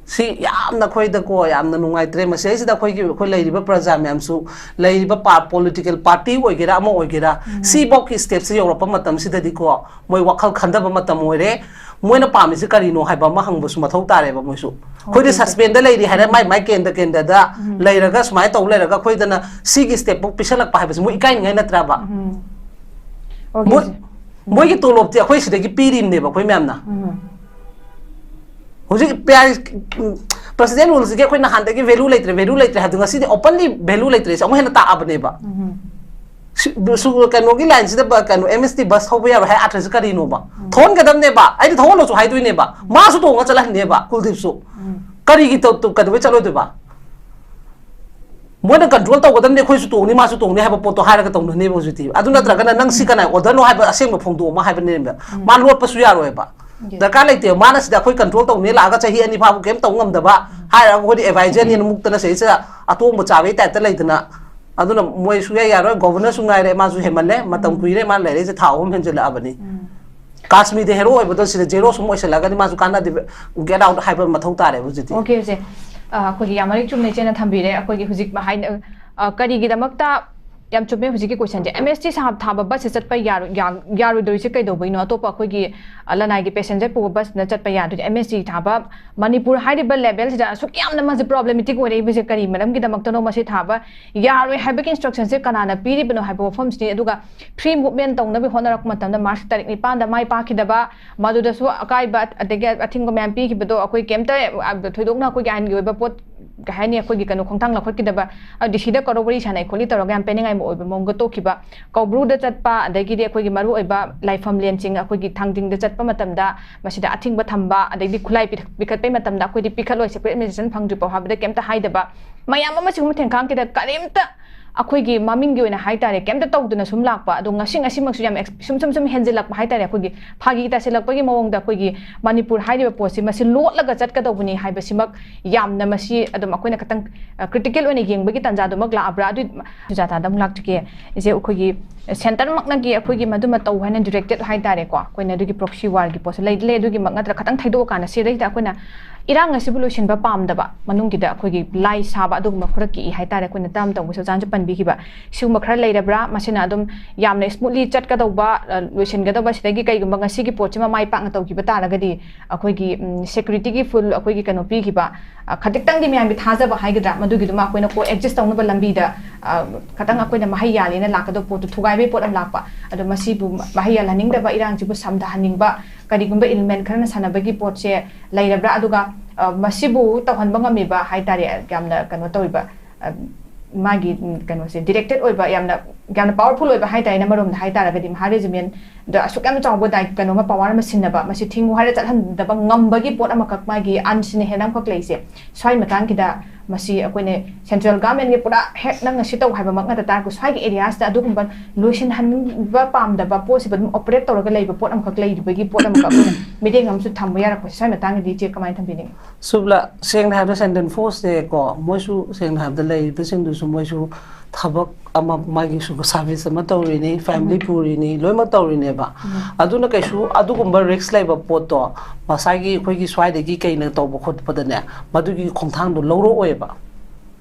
ꯁꯤ ꯌꯥꯝꯅ ꯑꯩꯈꯣꯏꯗꯀꯣ ꯌꯥꯝꯅ ꯅꯨꯡꯉꯥꯏꯇ꯭ꯔꯦ꯫ ꯃꯁꯤꯗꯩꯁꯤꯗ ꯑꯩꯈꯣꯏꯒꯤ, ꯑꯩꯈꯣꯏ ꯂꯩꯔꯤꯕ ꯄ꯭ꯔꯖꯥ ꯃꯌꯥꯝꯁꯨ, ꯂꯩꯔꯤꯕ ꯄꯣꯂꯤꯇꯤꯀꯦꯜ ꯄꯥꯔꯇꯤ ꯑꯣꯏꯒꯦꯔꯥ ꯑꯃ ꯑꯣꯏꯒꯦꯔꯥ, ꯁꯤꯐꯥꯎꯒꯤ ꯁ꯭ꯇꯦꯞꯁꯦ ꯌꯧꯔꯛꯄ ꯃꯇꯝꯁꯤꯗꯗꯤꯀꯣ, ꯃꯣꯏ ꯋꯥꯈꯜ ꯈꯟꯊꯕ ꯃꯇꯝ ꯑꯣꯏꯔꯦ꯫ ꯃꯣꯏꯅ ꯄꯥꯝꯃꯤꯁꯦ ꯀꯔꯤꯅꯣ ꯍꯥꯏꯕ ꯑꯃ ꯍꯪꯕꯁꯨ ꯃꯊꯧ ꯇꯥꯔꯦꯕ ꯃꯣꯏꯁꯨ꯫ ꯑꯩꯈꯣꯏꯗꯤ ꯁꯁꯄꯦꯟꯗ ꯂꯩꯔꯤ ꯍꯥꯏꯔ ꯃꯥꯏ ꯃꯥꯏ ꯀꯦꯟꯗ ꯀꯦꯟꯗꯗ ꯂꯩꯔꯒ ꯁꯨꯃꯥꯏꯅ ꯇꯧ ꯂꯩꯔꯒ ꯑꯩꯈꯣꯏꯗꯅ ꯁꯤꯒꯤ ꯁ꯭ꯇꯦꯞꯄꯨ ꯄꯤꯁꯜꯂꯛꯄ ꯍꯥꯏꯕꯁꯤ ꯃꯣꯏ ꯏꯀꯥꯏꯅꯤꯡꯉꯥꯏ ꯅꯠꯇ꯭ꯔꯕ? ꯃꯣꯏ, ꯃꯣꯏꯒꯤ ꯇꯣꯂꯣꯞꯇꯤ ꯑꯩꯈꯣꯏ ꯁꯤꯗꯒꯤ ꯄꯤꯔꯤꯕꯅꯦꯕ ꯑꯩꯈꯣꯏ ꯃꯌꯥꯝꯅ꯫ ꯍꯧꯖꯤꯛ ꯄ꯭ꯔꯁꯤꯗꯦꯟ ꯔꯨꯜꯁꯤꯒꯤ ꯑꯩꯈꯣꯏ ꯅꯍꯥꯟꯗꯒꯤ ꯚꯦꯂꯨ ꯂꯩꯇ꯭ꯔꯦ, ꯚꯦꯂꯨ ꯂꯩꯇ꯭ꯔꯦ ꯍꯥꯏꯕꯗꯣ ꯉꯁꯤꯗꯤ ꯑꯣꯄꯟꯂꯤ ꯚꯦꯂꯨ ꯂꯩꯇ꯭ꯔꯦꯁꯦ ꯑꯃꯨꯛ ꯍꯦꯟꯅ ꯇꯥꯛꯑꯕꯅꯦꯕ꯫ ꯁꯨ-, ꯁꯨ-, ꯀꯩꯅꯣꯒꯤ ꯂꯥꯏꯟꯁꯤꯗ ꯕ-, ꯀꯩꯅꯣ, ꯑꯦꯝ ꯑꯦꯁ ꯇꯤ ꯕꯁ ꯊꯧꯕ ꯌꯥꯔꯣꯏ ꯍꯥꯏ ꯑꯥꯔꯊꯁꯦ ꯀꯔꯤꯅꯣꯕ? ꯊꯧꯍꯟꯒꯗꯕꯅꯦꯕ, ꯑꯩꯗꯤ ꯊꯧꯍꯜꯂꯣꯁꯨ ꯍꯥꯏꯗꯣꯏꯅꯦꯕ, ꯃꯥꯁꯨ ꯇꯣꯡꯉ ꯆꯠꯍꯟꯅꯦꯕ ꯀꯨꯜꯗꯤꯞꯁꯨ꯫ ꯀꯔꯤꯒꯤ ꯇꯧ-, ꯇꯧ-, ꯀꯩꯗꯧꯕꯩ ꯆꯠꯂꯣꯏꯗꯣꯏꯕ? ꯃꯣꯏꯅ ꯀꯟꯇ꯭ꯔꯣꯜ ꯇꯧꯒꯗꯕꯅꯤ, ꯑꯩꯈꯣꯏꯁꯨ ꯇꯣꯡꯅꯤ ꯃꯥꯁꯨ ꯇꯣꯡꯅꯤ ꯍꯥꯏꯕ ꯄꯣꯠꯇꯣ ꯍꯥꯏꯔꯒ ꯇꯧꯅꯅꯦꯕ ꯍꯧꯖꯤꯛꯇꯤ꯫ ꯑꯗꯨ ꯅꯠꯇ꯭ꯔꯒꯅ ꯅꯪ ꯁꯤ ꯀꯅꯥꯏ ꯑꯣꯔꯗꯔꯅꯣ ꯍꯥꯏꯕ ꯑꯁꯦꯡꯕ ꯐꯣꯡꯗꯣꯛꯑꯃ ꯍꯥꯏꯕꯅꯦꯕ꯫ ꯃꯥ ꯂꯣꯠꯄꯁꯨ ꯌꯥꯔꯣꯏꯕ꯫ ꯗꯔꯀꯥꯔ ꯂꯩꯇꯦ꯫ ꯃꯥꯅ ꯁꯤꯗ ꯑꯩꯈꯣꯏ ꯀꯟꯇ꯭ꯔꯣꯜ ꯇꯧꯅꯤ ꯂꯥꯛꯑꯒ ꯆꯍꯤ ꯑꯅꯤ ꯐꯥꯕ ꯀꯩꯝ ꯇꯧ ꯉꯝꯗꯕ ꯍꯥꯏꯔꯒ ꯑꯩꯈꯣꯏꯗꯤ ꯑꯦꯗꯚꯥꯏꯖꯔꯅꯦꯅ ꯃꯨꯛꯇꯅ ꯁꯤꯗꯩꯁꯤꯗ ꯑꯇꯣꯡꯕ ꯆꯥꯕꯒꯤ ꯇꯥꯏꯞꯇ ꯂꯩꯗꯅ꯫ ꯑꯗꯨꯅ ꯃꯣꯏ ꯁꯨꯡꯌꯥ ꯌꯥꯔꯣꯏ꯫ ꯒꯣꯚꯔꯅꯔꯁꯨ ꯉꯥꯏꯔꯦ, ꯃꯥꯁꯨ ꯍꯦꯟꯃꯜꯂꯦ꯫ ꯃꯇꯝ ꯀꯨꯏꯔꯦ ꯃꯥꯅ ꯂꯩꯔꯛꯏꯁꯦ, ꯊꯥ ꯑꯍꯨꯝ ꯍꯦꯟꯖꯜꯂꯛꯑꯕꯅꯤ꯫ ꯀꯥꯁꯃꯤꯔꯗ ꯍꯦꯔꯣ ꯑꯣꯏꯕꯗꯣ ꯁꯤꯗ ꯖꯦꯔꯣ ꯁꯨꯝ ꯑꯣꯏꯁꯜꯂꯛꯑꯒꯗꯤ ꯃꯥꯁꯨ ꯀꯥꯟꯅꯗꯦ꯫ Get out ꯍꯥꯏꯕ ꯃꯊꯧ ꯇꯥꯔꯦꯕ ꯍꯧꯖꯤꯛꯇꯤ꯫ ꯑꯣꯀꯦ, ꯁꯦ꯫ ꯑ, ꯑꯩꯈꯣꯏꯒꯤ ꯌꯥꯝ ꯃꯔꯤꯛ ꯆꯨꯝꯅ ꯏꯆꯦꯅ ꯊꯝꯕꯤꯔꯦ꯫ ꯑꯩꯈꯣꯏꯒꯤ ꯍꯧꯖꯤꯛ ꯍꯥꯏ-, ꯑ, ꯀꯔꯤꯒꯤꯗꯃꯛꯇ, ꯌꯥꯝ ꯆꯨꯝꯃꯦ ꯍꯧꯖꯤꯛꯀꯤ ꯀꯣꯏꯁꯟꯁꯦ꯫ ꯑꯦꯝ ꯑꯦꯁ ꯇꯤ ꯁꯥ-, ꯊꯥꯕ ꯕꯁꯁꯦ ꯆꯠꯄ ꯌꯥꯔꯣꯏ-, ꯌꯥ-, ꯌꯥꯔꯣꯏꯗꯣꯏꯁꯦ ꯀꯩꯗꯧꯕꯩꯅꯣ? ꯑꯇꯣꯞꯄ ꯑꯩꯈꯣꯏꯒꯤ, ꯑ, ꯂꯅꯥꯏꯒꯤ ꯄꯦꯁꯦꯟꯖꯔ ꯄꯨꯕ ꯕꯁꯅ ꯆꯠꯄ ꯌꯥꯗꯣꯏꯁꯦ꯫ ꯑꯦꯝ ꯑꯦꯁ ꯇꯤ ꯊꯥꯕ ꯃꯅꯤꯄꯨꯔ ꯍꯥꯏꯔꯤꯕ ꯂꯦꯚꯦꯜꯁꯤꯗ ꯑꯁꯨꯛ ꯌꯥꯝꯅ ꯃꯥꯁꯦ ꯄ꯭ꯔꯣꯕ꯭ꯂꯦꯃꯦꯇꯤꯛ ꯑꯣꯏꯔꯛꯏꯕꯁꯦ ꯀꯔꯤ ꯃꯔꯝꯒꯤꯗꯃꯛꯇꯅꯣ ꯃꯁꯤ ꯊꯥꯕ ꯌꯥꯔꯣꯏ ꯍꯥꯏꯕꯒꯤ ꯏꯟꯁꯇ꯭ꯔꯛꯁꯟꯁꯦ ꯀꯅꯥꯅ ꯄꯤꯔꯤꯕꯅꯣ ꯍꯥꯏꯕ ꯋꯥꯐꯝꯁꯤꯅꯤ꯫ ꯑꯗꯨꯒ ꯐ꯭ꯔꯤ ꯃꯨꯚꯃꯦꯟ ꯇꯧꯅꯕ ꯍꯣꯠꯅꯔꯛꯄ ꯃꯇꯝꯗ ꯃꯥꯔꯆ ꯇꯥꯔꯤꯛ ꯅꯤꯄꯥꯟꯗ ꯃꯥꯏ ꯄꯥꯛꯈꯤꯗꯕ, ꯃꯗꯨꯗꯁꯨ ꯑꯀꯥꯏꯕ ꯑꯗꯒꯤ ꯑꯊꯤꯡꯕ ꯃꯌꯥꯝ ꯄꯤꯈꯤꯕꯗꯣ ꯑꯩꯈꯣꯏ ꯀꯩꯝꯇ, ꯑ, ꯊꯣꯏꯗꯣꯛꯅ ꯑꯩꯈꯣꯏꯒꯤ ꯑꯥꯏꯟꯒꯤ ꯑꯣꯏꯕ ꯄꯣꯠ, ꯀꯩ ꯍꯥꯏꯅꯤ, ꯑꯩꯈꯣꯏꯒꯤ ꯀꯩꯅꯣ ꯈꯣꯡꯊꯥꯡ ꯂꯧꯈꯠꯈꯤꯗꯕ, ꯑ, ꯗꯤ ꯁꯤꯗ ꯀꯧꯔ ꯋꯥꯔꯤ ꯁꯥꯟꯅꯩ ꯈꯣꯠꯂꯤ ꯇꯧꯔꯒ ꯌꯥꯝ ꯄꯦꯟꯅꯤꯡꯉꯥꯏ ꯑꯣꯏꯕ ꯃꯑꯣꯡꯗ ꯇꯣꯛꯈꯤꯕ, ꯀꯧꯕ꯭ꯔꯨꯗ ꯆꯠꯄ, ꯑꯗꯒꯤꯗꯤ ꯑꯩꯈꯣꯏꯒꯤ ꯃꯔꯨꯑꯣꯏꯕ ꯂꯥꯏꯐꯝ ꯂꯦꯟꯁꯤꯡ ꯑꯩꯈꯣꯏꯒꯤ ꯊꯥꯡꯖꯤꯡꯗ ꯆꯠꯄ ꯃꯇꯝꯗ ꯃꯁꯤꯗ ꯑꯊꯤꯡꯕ ꯊꯝꯕ, ꯑꯗꯩꯗꯤ ꯈꯨꯠꯂꯥꯏ ꯄꯤꯊ-, ꯄꯤꯈꯠꯄꯩ ꯃꯇꯝꯗ ꯑꯩꯈꯣꯏꯗꯤ ꯄꯤꯈꯠꯂꯣꯏ, separate administration ꯐꯪꯗ꯭ꯔꯤꯐꯥꯎ ꯍꯥꯏꯕꯗ ꯀꯩꯝꯇ ꯍꯥꯏꯗꯕ, ꯃꯌꯥꯝ ꯑꯃ ꯁꯤꯒꯨꯝꯕ ꯊꯦꯡꯈꯥꯡ ꯀꯩꯗ ꯀꯔꯤꯝꯇ ꯑꯩꯈꯣꯏꯒꯤ ꯃꯃꯤꯡꯒꯤ ꯑꯣꯏꯅ ꯍꯥꯏꯇꯥꯔꯦ, ꯀꯩꯝꯇ ꯇꯧꯗꯅ ꯁꯨꯝ ꯂꯥꯛꯄ, ꯑꯗꯣ ꯉꯁꯤ ꯉꯁꯤꯃꯛꯁꯨ ꯌꯥꯝ ex- ꯁꯨꯝ ꯁꯨꯝ ꯁꯨꯝ ꯍꯦꯟꯖꯤꯜꯂꯛꯄ ꯍꯥꯏꯇꯥꯔꯦ꯫ ꯑꯩꯈꯣꯏꯒꯤ ꯐꯥꯒꯤ ꯇꯥꯁꯤꯜꯂꯛꯄꯒꯤ ꯃꯑꯣꯡꯗ ꯑꯩꯈꯣꯏꯒꯤ ꯃꯅꯤꯄꯨꯔ ꯍꯥꯏꯔꯤꯕ ꯄꯣꯠꯁꯤ ꯃꯁꯤ ꯂꯣꯠꯂꯒ ꯆꯠꯀꯗꯧꯕꯅꯤ ꯍꯥꯏꯕꯁꯤꯃꯛ ꯌꯥꯝꯅ ꯃꯁꯤ ꯑꯗꯨꯝ ꯑꯩꯈꯣꯏꯅ ꯈꯤꯇꯪ ꯀ꯭ꯔꯤꯇꯤꯀꯦꯜ ꯑꯣꯏꯅ ꯌꯦꯡꯕꯒꯤ ꯇꯥꯟꯖꯥꯗꯨꯃꯛ ꯂꯥꯛꯑꯕ꯭ꯔꯥ? ꯑꯗꯨ ꯁꯨꯖꯥꯇꯥꯗ ꯑꯃꯨꯛ ꯂꯥꯛꯆꯒꯦ꯫ ꯏꯆꯦ, ꯑꯩꯈꯣꯏꯒꯤ ꯁꯦꯟꯇꯔꯃꯛꯅꯒꯤ ꯑꯩꯈꯣꯏꯒꯤ ꯃꯗꯨꯃ ꯇꯧ ꯍꯥꯏꯅ ꯗꯤꯔꯦꯛꯇꯦꯠ ꯍꯥꯏꯇꯥꯔꯦꯀꯣ, ꯑꯩꯈꯣꯏꯅ ꯑꯗꯨꯒꯤ ꯄ꯭ꯔꯣꯛꯁꯤ ꯋꯥꯔꯒꯤ ꯄꯣꯠꯁꯦ ꯂꯩꯗꯤ ꯂꯩ, ꯑꯗꯨꯒꯤꯃꯛ ꯅꯠꯇ꯭ꯔꯥ ꯈꯤꯇꯪ ꯊꯩꯗꯣꯛꯑꯀꯥꯟꯗ ꯁꯤꯗꯩꯗ ꯑꯩꯈꯣꯏꯅ ꯏꯔꯥꯡ ꯑꯁꯤꯕꯨ ꯂꯣꯏꯁꯤꯟꯕ ꯄꯥꯝꯗꯕ ꯃꯅꯨꯡꯒꯤꯗ ꯑꯩꯈꯣꯏꯒꯤ ꯂꯥꯏ ꯁꯥꯕ ꯑꯗꯨꯒꯨꯝꯕ ꯈꯔ ꯀꯤꯏ ꯍꯥꯏꯇꯥꯔꯦ꯫ ꯑꯩꯈꯣꯏꯅ ꯇꯔꯝ ꯇꯧꯕꯁꯨ ꯑꯣꯖꯥꯅꯁꯨ ꯄꯟꯕꯤꯈꯤꯕ, ꯁꯤꯒꯨꯝꯕ ꯈꯔ ꯂꯩꯔꯕ꯭ꯔꯥ? ꯃꯁꯤꯅ ꯑꯗꯨꯝ ꯌꯥꯝꯅ ꯁ꯭ꯃꯨꯠꯂꯤ ꯆꯠꯀꯗꯧꯕ, ꯑ, ꯂꯣꯏꯁꯤꯟꯒꯗꯧꯕ, ꯁꯤꯗꯒꯤ ꯀꯩꯒꯨꯝꯕ ꯉꯁꯤꯒꯤ ꯄꯣꯠꯁꯤꯃ ꯃꯥꯏ ꯄꯥꯛꯅ ꯇꯧꯈꯤꯕ ꯇꯥꯔꯒꯗꯤ ꯑꯩꯈꯣꯏꯒꯤ, ꯎꯝ, ꯁꯦꯀ꯭ꯌꯨꯔꯤꯇꯤꯒꯤ ꯐꯨꯜ ꯑꯩꯈꯣꯏꯒꯤ ꯀꯩꯅꯣ ꯄꯤꯈꯤꯕ, ꯑ, ꯈꯖꯤꯛꯇꯪꯗꯤ ꯃꯌꯥꯝꯒꯤ ꯊꯥꯖꯕ ꯍꯥꯏꯒꯗ꯭ꯔꯥ, ꯃꯗꯨꯒꯤꯗꯨꯃ ꯑꯩꯈꯣꯏꯅ ꯀꯣ ꯑꯦꯛꯖꯤꯁ ꯇꯧꯅꯕ ꯂꯝꯕꯤꯗ, ꯑ, ꯈꯤꯇꯪ ꯑꯩꯈꯣꯏꯅ ꯃꯍꯩ ꯌꯥꯜꯂꯦꯅ ꯂꯥꯛꯀꯗꯧꯕ ꯄꯣꯠꯇꯨ ꯊꯨꯒꯥꯏꯕꯒꯤ ꯄꯣꯠ ꯑꯃ ꯂꯥꯛꯄ꯫ ꯑꯗꯣ ꯃꯁꯤꯕꯨ ꯃꯍꯩ ꯌꯥꯜꯍꯟꯅꯤꯡꯗꯕ, ꯏꯔꯥꯡꯁꯤꯕꯨ ꯁꯝꯊꯍꯟꯅꯤꯡꯕ ꯀꯔꯤꯒꯨꯝꯕ ꯏꯂꯤꯃꯦꯟ ꯈꯔꯅ ꯁꯥꯟꯅꯕꯒꯤ ꯄꯣꯠꯁꯦ ꯂꯩꯔꯕ꯭ꯔꯥ? ꯑꯗꯨꯒ, ꯑ, ꯃꯁꯤꯕꯨ ꯇꯧꯍꯟꯕ ꯉꯝꯃꯤꯕ ꯍꯥꯏꯇꯥꯔꯦ, ꯌꯥꯝꯅ ꯀꯩꯅꯣ ꯇꯧꯔꯤꯕ, ꯑ, ꯃꯥꯒꯤ, ꯎꯝ, ꯀꯩꯅꯣꯁꯦ ꯗꯤꯔꯦꯛꯇꯦꯠ ꯑꯣꯏꯕ, ꯌꯥꯝꯅ, ꯌꯥꯝꯅ ꯄꯥꯋꯔꯐꯨꯜ ꯑꯣꯏꯕ ꯍꯥꯏꯇꯥꯔꯦ, ꯑꯃꯔꯣꯝꯗ ꯍꯥꯏꯇꯥꯔꯒꯗꯤ ꯃꯍꯥ ꯔꯦꯖꯤꯃꯦꯟꯗ ꯑꯁꯨꯛ ꯌꯥꯝ ꯆꯥꯎꯕ ꯗꯥꯏ-, ꯀꯩꯅꯣꯃ ꯄꯥꯋꯔ ꯑꯃ ꯁꯤꯟꯅꯕ, ꯃꯁꯤ ꯊꯤꯡꯉꯨ ꯍꯥꯏꯔ ꯆꯠꯍꯟꯗꯕ ꯉꯝꯕꯒꯤ ꯄꯣꯠ ꯑꯃꯈꯛ, ꯃꯥꯒꯤ ꯑꯟꯁꯤꯅ ꯍꯦꯟꯅ ꯑꯃꯈꯛ ꯂꯩꯁꯦ꯫ ꯁ꯭ꯋꯥꯏ ꯃꯇꯥꯡꯒꯤꯗ ꯃꯁꯤ ꯑꯩꯈꯣꯏꯅ ꯁꯦꯟꯇ꯭ꯔꯦꯜ ꯒꯚꯔꯟꯃꯦꯟꯒꯤ ꯄꯨꯔꯥ ꯍꯦꯛ ꯅꯪꯅ ꯁꯤ ꯇꯧ ꯍꯥꯏꯕꯃꯛ ꯅꯠꯇ ꯇꯥꯔꯒꯁꯨ, ꯁ꯭ꯋꯥꯏꯒꯤ ꯑꯦꯔꯤꯌꯥꯁꯤꯗ ꯑꯗꯨꯒꯨꯝꯕ ꯂꯣꯏꯁꯤꯟꯍꯟꯕ ꯄꯥꯝꯗꯕ ꯄꯣꯠꯁꯤꯕꯨ ꯑꯗꯨꯝ ꯑꯣꯄꯔꯦꯠ ꯇꯧꯔꯒ ꯂꯩꯕ ꯄꯣꯠ ꯑꯃꯈꯛ ꯂꯩꯔꯤꯕꯒꯤ ꯄꯣꯠ ꯑꯃꯈꯛ ꯑꯩꯈꯣꯏꯅ ꯃꯤꯠꯌꯦꯡ ꯑꯃꯁꯨ ꯊꯝꯕ ꯌꯥꯔꯛꯄꯁꯦ, ꯁ꯭ꯋꯥꯏ ꯃꯇꯥꯡꯒꯤꯗꯤ ꯏꯆꯦ ꯀꯃꯥꯏꯅ ꯊꯝꯕꯤꯅꯤꯡꯉꯤ? ꯁꯨꯞꯂ, ꯁꯦꯡꯅ ꯍꯥꯏꯔꯕꯗ ꯁꯦꯟꯇ꯭ꯔꯦꯜ ꯐꯣꯔꯁꯁꯦꯀꯣ, ꯃꯣꯏꯁꯨ ꯁꯦꯡꯅ ꯍꯥꯏꯔꯕꯗ ꯂꯩꯔꯤꯕꯁꯤꯡꯗꯨꯁꯨ ꯃꯣꯏꯁꯨ ꯊꯕꯛ ꯑꯃ, ꯃꯥꯒꯤ ꯁꯨ-, ꯁꯥꯔꯚꯤꯁ ꯑꯃ ꯇꯧꯔꯤꯅꯤ, ꯐꯦꯃꯤꯂꯤ ꯎꯝ꯫ ꯄꯨꯔꯤꯅꯤ, ꯂꯣꯏꯅꯃꯛ ꯇꯧꯔꯤꯅꯦꯕ꯫ ꯎꯝ꯫ ꯑꯗꯨꯅ ꯀꯩꯁꯨ ꯑꯗꯨꯒꯨꯝꯕ ꯔꯤꯛꯁ ꯂꯩꯕ ꯄꯣꯠꯇꯣ ꯉꯁꯥꯏꯒꯤ ꯑꯩꯈꯣꯏꯒꯤ ꯁ꯭ꯋꯥꯏꯗꯒꯤ ꯀꯩꯅ ꯇꯧꯕ ꯈꯣꯠꯄꯗꯅꯦ, ꯃꯗꯨꯒꯤ ꯈꯣꯡꯊꯥꯡꯗꯣ ꯂꯧꯔꯛꯑꯣꯏꯕ꯫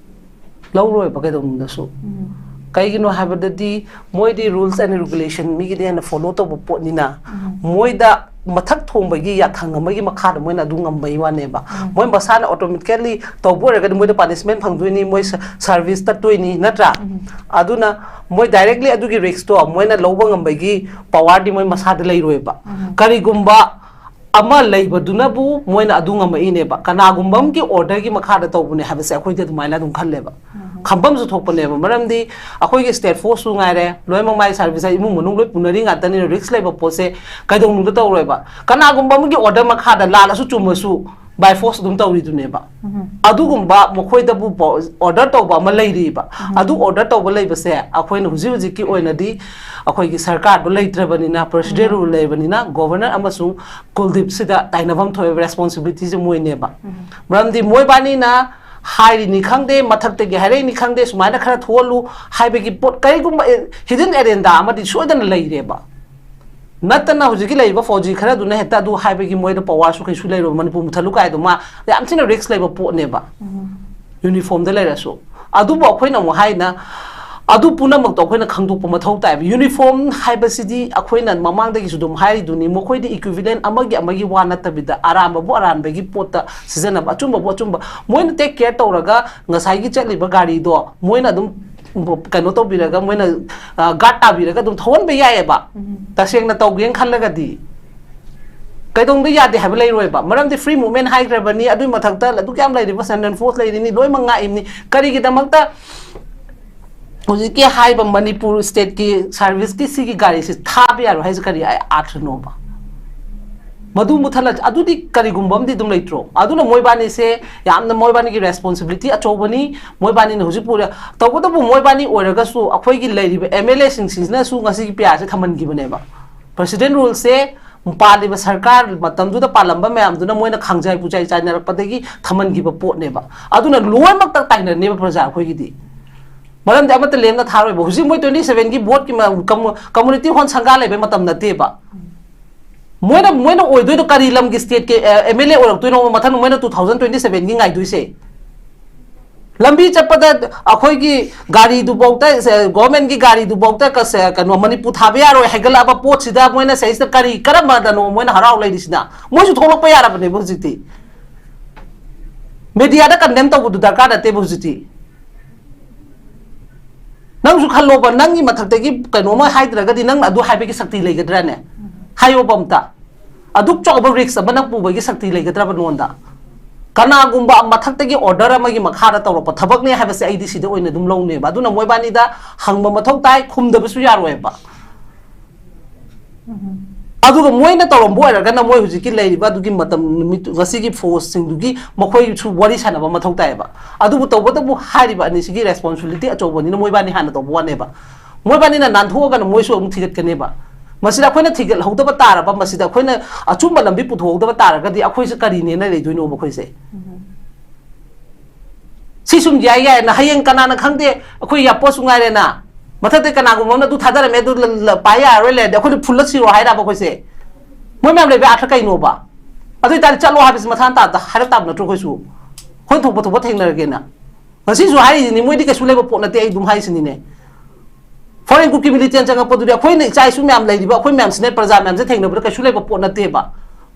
ꯂꯧꯔꯣꯏꯕ ꯀꯩꯗꯧꯅꯨꯡꯗꯁꯨ꯫ ꯎꯝ꯫ ꯀꯩꯒꯤꯅꯣ ꯍꯥꯏꯕꯗꯗꯤ ꯃꯣꯏꯗꯤ rules and regulation ꯃꯤꯒꯤꯗꯤ ꯍꯦꯟꯅ ꯐꯣꯂꯣ ꯇꯧꯕ ꯄꯣꯠꯅꯤꯅ, ꯎꯝ꯫ ꯃꯣꯏꯗ ꯃꯊꯛ ꯊꯣꯡꯕꯒꯤ ꯌꯥꯊꯪ ꯑꯃꯒꯤ ꯃꯈꯥꯗ ꯃꯣꯏꯅ ꯑꯗꯨ ꯉꯝꯕꯩ ꯋꯥꯅꯦꯕ꯫ ꯎꯝ꯫ ꯃꯣꯏ ꯃꯁꯥꯅ automatically ꯇꯧꯕ ꯑꯣꯏꯔꯒꯗꯤ ꯃꯣꯏꯗ ꯄꯥꯅꯤꯁꯃꯦꯟ ꯐꯪꯗꯣꯏꯅꯤ, ꯃꯣꯏ ꯁ-, ꯁꯥꯔꯚꯤꯁ ꯇꯠꯇꯣꯏꯅꯤ, ꯅꯠꯇ꯭ꯔꯥ? ꯎꯝ꯫ ꯑꯗꯨꯅ ꯃꯣꯏ directly ꯑꯗꯨꯒꯤ ꯔꯤꯛꯁꯇꯣ ꯃꯣꯏꯅ ꯂꯧꯕ ꯉꯝꯕꯒꯤ ꯄꯋꯥꯔꯗꯤ ꯃꯣꯏ ꯃꯁꯥꯗ ꯂꯩꯔꯣꯏꯕ꯫ ꯎꯝ꯫ ꯀꯔꯤꯒꯨꯝꯕ ꯑꯃ ꯂꯩꯕꯗꯨꯅꯕꯨ ꯃꯣꯏꯅ ꯑꯗꯨ ꯉꯝꯃꯛꯏꯅꯦꯕ꯫ ꯀꯅꯥꯒꯨꯝꯕ ꯑꯃꯒꯤ ꯑꯣꯔꯗꯔꯒꯤ ꯃꯈꯥꯗ ꯇꯧꯕꯅꯦ ꯍꯥꯏꯕꯁꯦ ꯑꯩꯈꯣꯏꯗꯤ ꯑꯗꯨꯃꯥꯏꯅ ꯑꯗꯨꯝ ꯈꯜꯂꯦꯕ꯫ ꯎꯝ꯫ ꯈꯟꯐꯝꯁꯨ ꯊꯣꯛꯄꯅꯦꯕ꯫ ꯃꯔꯝꯗꯤ ꯑꯩꯈꯣꯏꯒꯤ ꯁ꯭ꯇꯦꯠ ꯐꯣꯔꯁꯁꯨ ꯉꯥꯏꯔꯦ, ꯂꯣꯏꯅꯃꯛ ꯃꯥꯒꯤ ꯁꯥꯔꯚꯤꯁ ꯍꯥꯏ, ꯏꯃꯨꯡ ꯃꯅꯨꯡ ꯂꯣꯏ ꯄꯨꯅꯔꯤ ꯉꯥꯛꯇꯅꯤꯅ ꯔꯤꯛꯁ ꯂꯩꯕ ꯄꯣꯠꯁꯦ ꯀꯩꯗꯧꯅꯨꯡꯗ ꯇꯧꯔꯣꯏꯕ꯫ ꯀꯅꯥꯒꯨꯝꯕ ꯑꯃꯒꯤ ꯑꯣꯔꯗꯔ ꯃꯈꯥꯗ ꯂꯥꯜꯂꯁꯨ ꯆꯨꯝꯃꯁꯨ by force ꯑꯗꯨꯝ ꯇꯧꯔꯤꯗꯨꯅꯦꯕ꯫ ꯑꯗꯨꯒꯨꯝꯕ ꯃꯈꯣꯏꯗꯕꯨ order ꯇꯧꯕ ꯑꯃ ꯂꯩꯔꯤꯕ꯫ ꯑꯗꯨ order ꯇꯧꯕ ꯂꯩꯕꯁꯦ ꯑꯩꯈꯣꯏꯅ ꯍꯧꯖꯤꯛ ꯍꯧꯖꯤꯛꯀꯤ ꯑꯣꯏꯅꯗꯤ ꯑꯩꯈꯣꯏꯒꯤ ꯁꯔꯀꯥꯔꯗꯣ ꯂꯩꯇ꯭ꯔꯕꯅꯤꯅ, president rule ꯂꯩꯕꯅꯤꯅ, governor ꯑꯃꯁꯨꯡ ꯀꯨꯜꯗꯤꯞꯁꯤꯗ ꯇꯥꯏꯅꯐꯝ ꯊꯣꯛꯑꯦꯕ, responsibilityꯁꯦ ꯃꯣꯏꯅꯦꯕ꯫ ꯃꯔꯝꯗꯤ ꯃꯣꯏꯕꯥꯅꯤꯅ ꯍꯥꯏꯔꯤꯅꯤ ꯈꯪꯗꯦ, ꯃꯊꯛꯇꯒꯤ ꯍꯥꯏꯔꯛꯏꯅꯤ ꯈꯪꯗꯦ, ꯁꯨꯃꯥꯏꯅ ꯈꯔ ꯊꯣꯛꯍꯜꯂꯨ ꯍꯥꯏꯕꯒꯤ ꯄꯣꯠ, ꯀꯔꯤꯒꯨꯝꯕ hidden agenda ꯑꯃꯗꯤ ꯁꯣꯏꯗꯅ ꯂꯩꯔꯦꯕ꯫ ꯅꯠꯇꯅ ꯍꯧꯖꯤꯛꯀꯤ ꯂꯩꯔꯤꯕ ꯐꯧꯖꯤ ꯈꯔꯗꯨꯅ ꯍꯦꯛꯇ ꯑꯗꯨ ꯍꯥꯏꯕꯒꯤ ꯃꯣꯏꯗ powerꯁꯨ ꯀꯩꯁꯨ ꯂꯩꯔꯣꯏ, ꯃꯅꯤꯄꯨꯔ ꯃꯨꯠꯊꯠꯂꯨ ꯀꯥꯏꯗꯣ ꯃꯥ ꯌꯥꯝ ꯊꯤꯅ risk ꯂꯩꯕ ꯄꯣꯠꯅꯦꯕ꯫ Uniformꯗ ꯂꯩꯔꯁꯨ꯫ ꯑꯗꯨꯕꯨ ꯑꯩꯈꯣꯏꯅ ꯑꯃꯨꯛ ꯍꯥꯏꯅ, ꯑꯗꯨ ꯄꯨꯝꯅꯃꯛꯇꯣ ꯑꯩꯈꯣꯏꯅ ꯈꯪꯗꯣꯛꯄ ꯃꯊꯧ ꯇꯥꯏꯕ꯫ Uniform ꯍꯥꯏꯕꯁꯤꯗꯤ ꯑꯩꯈꯣꯏꯅ ꯃꯃꯥꯡꯗꯒꯤꯁꯨ ꯑꯗꯨꯝ ꯍꯥꯏꯔꯤꯗꯨꯅꯤ, ꯃꯈꯣꯏꯗꯤ equivalent ꯑꯃꯒꯤ ꯑꯃꯒꯤ ꯋꯥ ꯅꯠꯇꯕꯤꯗ ꯑꯔꯥꯟꯕꯕꯨ ꯑꯔꯥꯟꯕꯒꯤ ꯄꯣꯠꯇ ꯁꯤꯖꯤꯟꯅꯕ, ꯑꯆꯨꯝꯕꯕꯨ ꯑꯆꯨꯝꯕ꯫ ꯃꯣꯏꯅ take care ꯇꯧꯔꯒ ꯉꯁꯥꯏꯒꯤ ꯆꯠꯂꯤꯕ ꯒꯥꯔꯤꯗꯣ ꯃꯣꯏꯅ ꯑꯗꯨꯝ ꯀꯩꯅꯣ ꯇꯧꯕꯤꯔꯒ, ꯃꯣꯏꯅ guard ꯇꯥꯕꯤꯔꯒ ꯑꯗꯨꯝ ꯊꯧꯍꯟꯕ ꯌꯥꯏꯑꯕ꯫ ꯇꯁꯦꯡꯅ ꯇꯧꯒꯦꯅ ꯈꯜꯂꯒꯗꯤ ꯀꯩꯗꯧꯅꯨꯡꯗ ꯌꯥꯗꯦ ꯍꯥꯏꯕ ꯂꯩꯔꯣꯏꯕ꯫ ꯃꯔꯝꯗꯤ free movement ꯍꯥꯏꯈ꯭ꯔꯕꯅꯤ, ꯑꯗꯨꯒꯤ ꯃꯊꯛꯇ ꯑꯗꯨꯛ ꯌꯥꯝ ꯂꯩꯔꯤꯕ central force ꯂꯩꯔꯤꯅꯤ, ꯂꯣꯏꯅꯃꯛ ꯉꯥꯛꯏꯕꯅꯤ꯫ ꯀꯔꯤꯒꯤꯗꯃꯛꯇ ꯍꯧꯖꯤꯛꯀꯤ ꯍꯥꯏꯔꯤꯕ ꯃꯅꯤꯄꯨꯔ stateꯀꯤ serviceꯀꯤ ꯁꯤꯒꯤ ꯒꯥꯔꯤꯁꯤ ꯊꯥꯕ ꯌꯥꯔꯣꯏ ꯍꯥꯏꯁꯦ ꯀꯔꯤ ꯑꯥꯔꯊꯅꯣꯕ? ꯃꯗꯨ ꯃꯨꯊꯠꯂ, ꯑꯗꯨꯗꯤ ꯀꯔꯤꯒꯨꯝꯕ ꯑꯃꯗꯤ ꯑꯗꯨꯝ ꯂꯩꯇ꯭ꯔꯣ? ꯑꯗꯨꯅ ꯃꯣꯏꯕꯥꯅꯤꯁꯦ ꯌꯥꯝꯅ, ꯃꯣꯏꯕꯥꯅꯤꯒꯤ responsibility ꯑꯆꯧꯕꯅꯤ꯫ ꯃꯣꯏꯕꯥꯅꯤꯅ ꯍꯧꯖꯤꯛ ꯄꯨꯔꯦ꯫ ꯇꯧꯕꯇꯕꯨ ꯃꯣꯏꯕꯥꯅꯤ ꯑꯣꯏꯔꯒꯁꯨ ꯑꯩꯈꯣꯏꯒꯤ ꯂꯩꯔꯤꯕ MLAꯁꯤꯡꯁꯤꯅꯁꯨ ꯉꯁꯤꯒꯤ PRꯁꯦ ꯊꯝꯍꯟꯈꯤꯕꯅꯦꯕ꯫ President ruleꯁꯦ ꯄꯥꯜꯂꯤꯕ ꯁꯔꯀꯥꯔ ꯃꯇꯝꯗꯨꯗ ꯄꯥꯜꯂꯝꯕ ꯃꯌꯥꯝꯗꯨꯅ ꯃꯣꯏꯅ ꯈꯥꯡꯖꯥꯏ ꯄꯨꯖꯥꯏ ꯆꯥꯏꯅꯔꯛꯄꯗꯒꯤ ꯊꯝꯍꯟꯈꯤꯕ ꯄꯣꯠꯅꯦꯕ꯫ ꯑꯗꯨꯅ ꯂꯣꯏꯅꯃꯛꯇ ꯇꯥꯏꯅꯅꯦꯕ ꯄ꯭ꯔꯖꯥ ꯑꯩꯈꯣꯏꯒꯤꯗꯤ꯫ ꯃꯔꯝꯗꯤ ꯑꯃꯠꯇ ꯂꯦꯝꯅ ꯊꯥꯔꯣꯏꯕ꯫ ꯍꯧꯖꯤꯛ ꯃꯣꯏ twenty sevenꯒꯤ voteꯀꯤ ꯃ-, commu-, community hall ꯁꯪꯒꯥ ꯂꯩꯕꯩ ꯃꯇꯝ ꯅꯠꯇꯦꯕ꯫ ꯃꯣꯏꯅ, ꯃꯣꯏꯅ ꯑꯣꯏꯗꯣꯏꯗꯣ ꯀꯔꯤ ꯂꯝꯒꯤ stateꯀꯤ, ꯑ, MLA ꯑꯣꯏꯔꯛꯇꯣꯏꯅꯣ ꯃꯊꯪ ꯃꯣꯏꯅ two thousand twenty sevenꯒꯤ ꯉꯥꯏꯗꯣꯏꯁꯦ? ꯂꯝꯕꯤ ꯆꯠꯄꯗ ꯑꯩꯈꯣꯏꯒꯤ ꯒꯥꯔꯤꯗꯨꯐꯧꯗ, ꯁꯦ, governmentꯀꯤ ꯒꯥꯔꯤꯗꯨꯐꯧꯗ ꯀ-, ꯁꯦ, ꯀꯩꯅꯣ, ꯃꯅꯤꯄꯨꯔ ꯊꯥꯕ ꯌꯥꯔꯣꯏ ꯍꯥꯏꯒꯠꯂꯛꯑꯕ ꯄꯣꯠꯁꯤꯗ ꯃꯣꯏꯅ ꯁꯤꯗꯩꯁꯤꯗ ꯀꯔꯤ, ꯀꯔꯝꯕꯗꯅꯣ ꯃꯣꯏꯅ ꯍꯔꯥꯎ ꯂꯩꯔꯤꯁꯤꯅ? ꯃꯣꯏꯁꯨ ꯊꯣꯛꯂꯛꯄ ꯌꯥꯔꯕꯅꯦꯕ ꯍꯧꯖꯤꯛꯇꯤ꯫ Mediaꯗ condemn ꯇꯧꯕꯗꯨ ꯗꯔꯀꯥꯔ ꯅꯠꯇꯦꯕ ꯍꯧꯖꯤꯛꯇꯤ꯫ ꯅꯪꯁꯨ ꯈꯜꯂꯣꯕ, ꯅꯪꯒꯤ ꯃꯊꯛꯇꯒꯤ ꯀꯩꯅꯣꯝꯃ ꯍꯥꯏꯗ꯭ꯔꯒꯗꯤ ꯅꯪꯅ ꯑꯗꯨ ꯍꯥꯏꯕꯒꯤ ꯁꯛꯇꯤ ꯂꯩꯒꯗ꯭ꯔꯥꯅꯦ? ꯍꯥꯏꯌꯣꯕ ꯑꯝꯇ꯫ ꯑꯗꯨꯛ ꯆꯥꯎꯕ risk ꯑꯃ ꯅꯪ ꯄꯨꯕꯒꯤ ꯁꯛꯇꯤ ꯂꯩꯒꯗ꯭ꯔꯕ ꯅꯉꯣꯟꯗ? ꯀꯅꯥꯒꯨꯝꯕ ꯃꯊꯛꯇꯒꯤ order ꯑꯃꯒꯤ ꯃꯈꯥꯗ ꯇꯧꯔꯛꯄ ꯊꯕꯛꯅꯦ ꯍꯥꯏꯕꯁꯦ ꯑꯩꯗꯤ ꯁꯤꯗ ꯑꯣꯏꯅ ꯑꯗꯨꯝ ꯂꯧꯅꯦꯕ꯫ ꯑꯗꯨꯅ ꯃꯣꯏꯕꯥꯅꯤꯗ ꯍꯪꯕ ꯃꯊꯧ ꯇꯥꯏ, ꯈꯨꯝꯗꯕꯁꯨ ꯌꯥꯔꯣꯏꯕ꯫ ꯑꯗꯨꯒ ꯃꯣꯏꯅ ꯇꯧꯔꯝꯕ ꯑꯣꯏꯔꯒꯅ ꯃꯣꯏ ꯍꯧꯖꯤꯛꯀꯤ ꯂꯩꯔꯤꯕ ꯑꯗꯨꯒꯤ ꯃꯇꯝ ꯅꯨꯃꯤꯠ ꯉꯁꯤꯒꯤ ꯐꯣꯔꯁꯁꯤꯡꯗꯨꯒꯤ ꯃꯈꯣꯏꯁꯨ ꯋꯥꯔꯤ ꯁꯥꯟꯅꯕ ꯃꯊꯧ ꯇꯥꯏꯌꯦꯕ꯫ ꯑꯗꯨꯕꯨ ꯇꯧꯕꯇꯕꯨ ꯍꯥꯏꯔꯤꯕ ꯑꯅꯤꯁꯤꯒꯤ ꯔꯦꯁꯄꯣꯟꯁꯤꯕꯤꯂꯤꯇꯤ ꯑꯆꯧꯕꯅꯤꯅ ꯃꯣꯏꯕꯥꯅꯤ ꯍꯥꯟꯅ ꯇꯧꯕ ꯋꯥꯅꯦꯕ꯫ ꯃꯣꯏꯕꯥꯅꯤꯅ ꯅꯥꯟꯊꯣꯛꯑꯒꯅ ꯃꯣꯏꯁꯨ ꯑꯃꯨꯛ ꯊꯤꯒꯠꯀꯅꯦꯕ꯫ ꯃꯁꯤꯗ ꯑꯩꯈꯣꯏꯅ ꯊꯤꯒꯠꯍꯧꯗꯕ ꯇꯥꯔꯕ, ꯃꯁꯤꯗ ꯑꯩꯈꯣꯏꯅ ꯑꯆꯨꯝꯕ ꯂꯝꯕꯤ ꯄꯨꯊꯣꯛꯍꯧꯗꯕ ꯇꯥꯔꯒꯗꯤ ꯑꯩꯈꯣꯏꯁꯦ ꯀꯔꯤꯅꯦꯅ ꯂꯩꯗꯣꯏꯅꯣꯕ ꯑꯩꯈꯣꯏꯁꯦ? ꯁꯤ ꯁꯨꯝ ꯌꯥꯏ ꯌꯥꯏꯅ ꯍꯌꯦꯡ ꯀꯅꯥꯅ ꯈꯪꯗꯦ, ꯑꯩꯈꯣꯏ ꯌꯥꯄꯣꯁꯨ ꯉꯥꯏꯔꯦꯅ, ꯃꯊꯛꯇ ꯀꯅꯥꯒꯨꯝꯕ ꯑꯃꯅ ꯑꯗꯨ ꯊꯥꯗꯔꯝꯃꯦ, ꯑꯗꯨ ꯂ- ꯂ- ꯄꯥꯏ ꯌꯥꯔꯔꯣꯏ ꯂꯩꯔꯗꯤ ꯑꯩꯈꯣꯏꯅ ꯐꯨꯜꯂ ꯁꯤꯔꯣ ꯍꯥꯏꯔꯕ ꯑꯩꯈꯣꯏꯁꯦ? ꯃꯣꯏ ꯃꯌꯥꯝ ꯂꯩꯕ ꯑꯥꯔꯊ ꯀꯩꯅꯣꯕ? ꯑꯗꯨ ꯑꯣꯏꯇꯥꯔꯗꯤ ꯆꯠꯂꯣ ꯍꯥꯏꯕꯁꯤ ꯃꯊꯥ ꯇꯥꯗ ꯍꯥꯏꯔꯛ ꯇꯥꯕ ꯅꯠꯇ꯭ꯔꯣ? ꯑꯩꯈꯣꯏꯁꯨ ꯑꯩꯈꯣꯏꯅ ꯊꯣꯛꯄ ꯊꯣꯛꯄ ꯊꯦꯡꯅꯔꯒꯦꯅ꯫ ꯉꯁꯤꯁꯨ ꯍꯥꯏꯔꯤꯁꯤꯅꯤ, ꯃꯣꯏꯗꯤ ꯀꯩꯁꯨ ꯂꯩꯕ ꯄꯣꯠ ꯅꯠꯇꯦ, ꯑꯩ ꯑꯗꯨꯝ ꯍꯥꯏꯁꯤꯅꯤꯅꯦ꯫ ꯐꯣꯔꯦꯟ ꯀꯨꯀꯤ ꯃꯤꯂꯤꯇꯦꯟ ꯆꯪꯉꯛꯄꯗꯨꯗꯤ ꯑꯩꯈꯣꯏꯅ ꯏꯆꯥ ꯏꯁꯨ ꯃꯌꯥꯝ ꯂꯩꯔꯤꯕ, ꯑꯩꯈꯣꯏ ꯃꯌꯥꯝꯁꯤꯅ ꯄ꯭ꯔꯖꯥ ꯃꯌꯥꯝꯁꯦ ꯊꯦꯡꯅꯕꯗ ꯀꯩꯁꯨ ꯂꯩꯕ ꯄꯣꯠ ꯅꯠꯇꯦꯕ꯫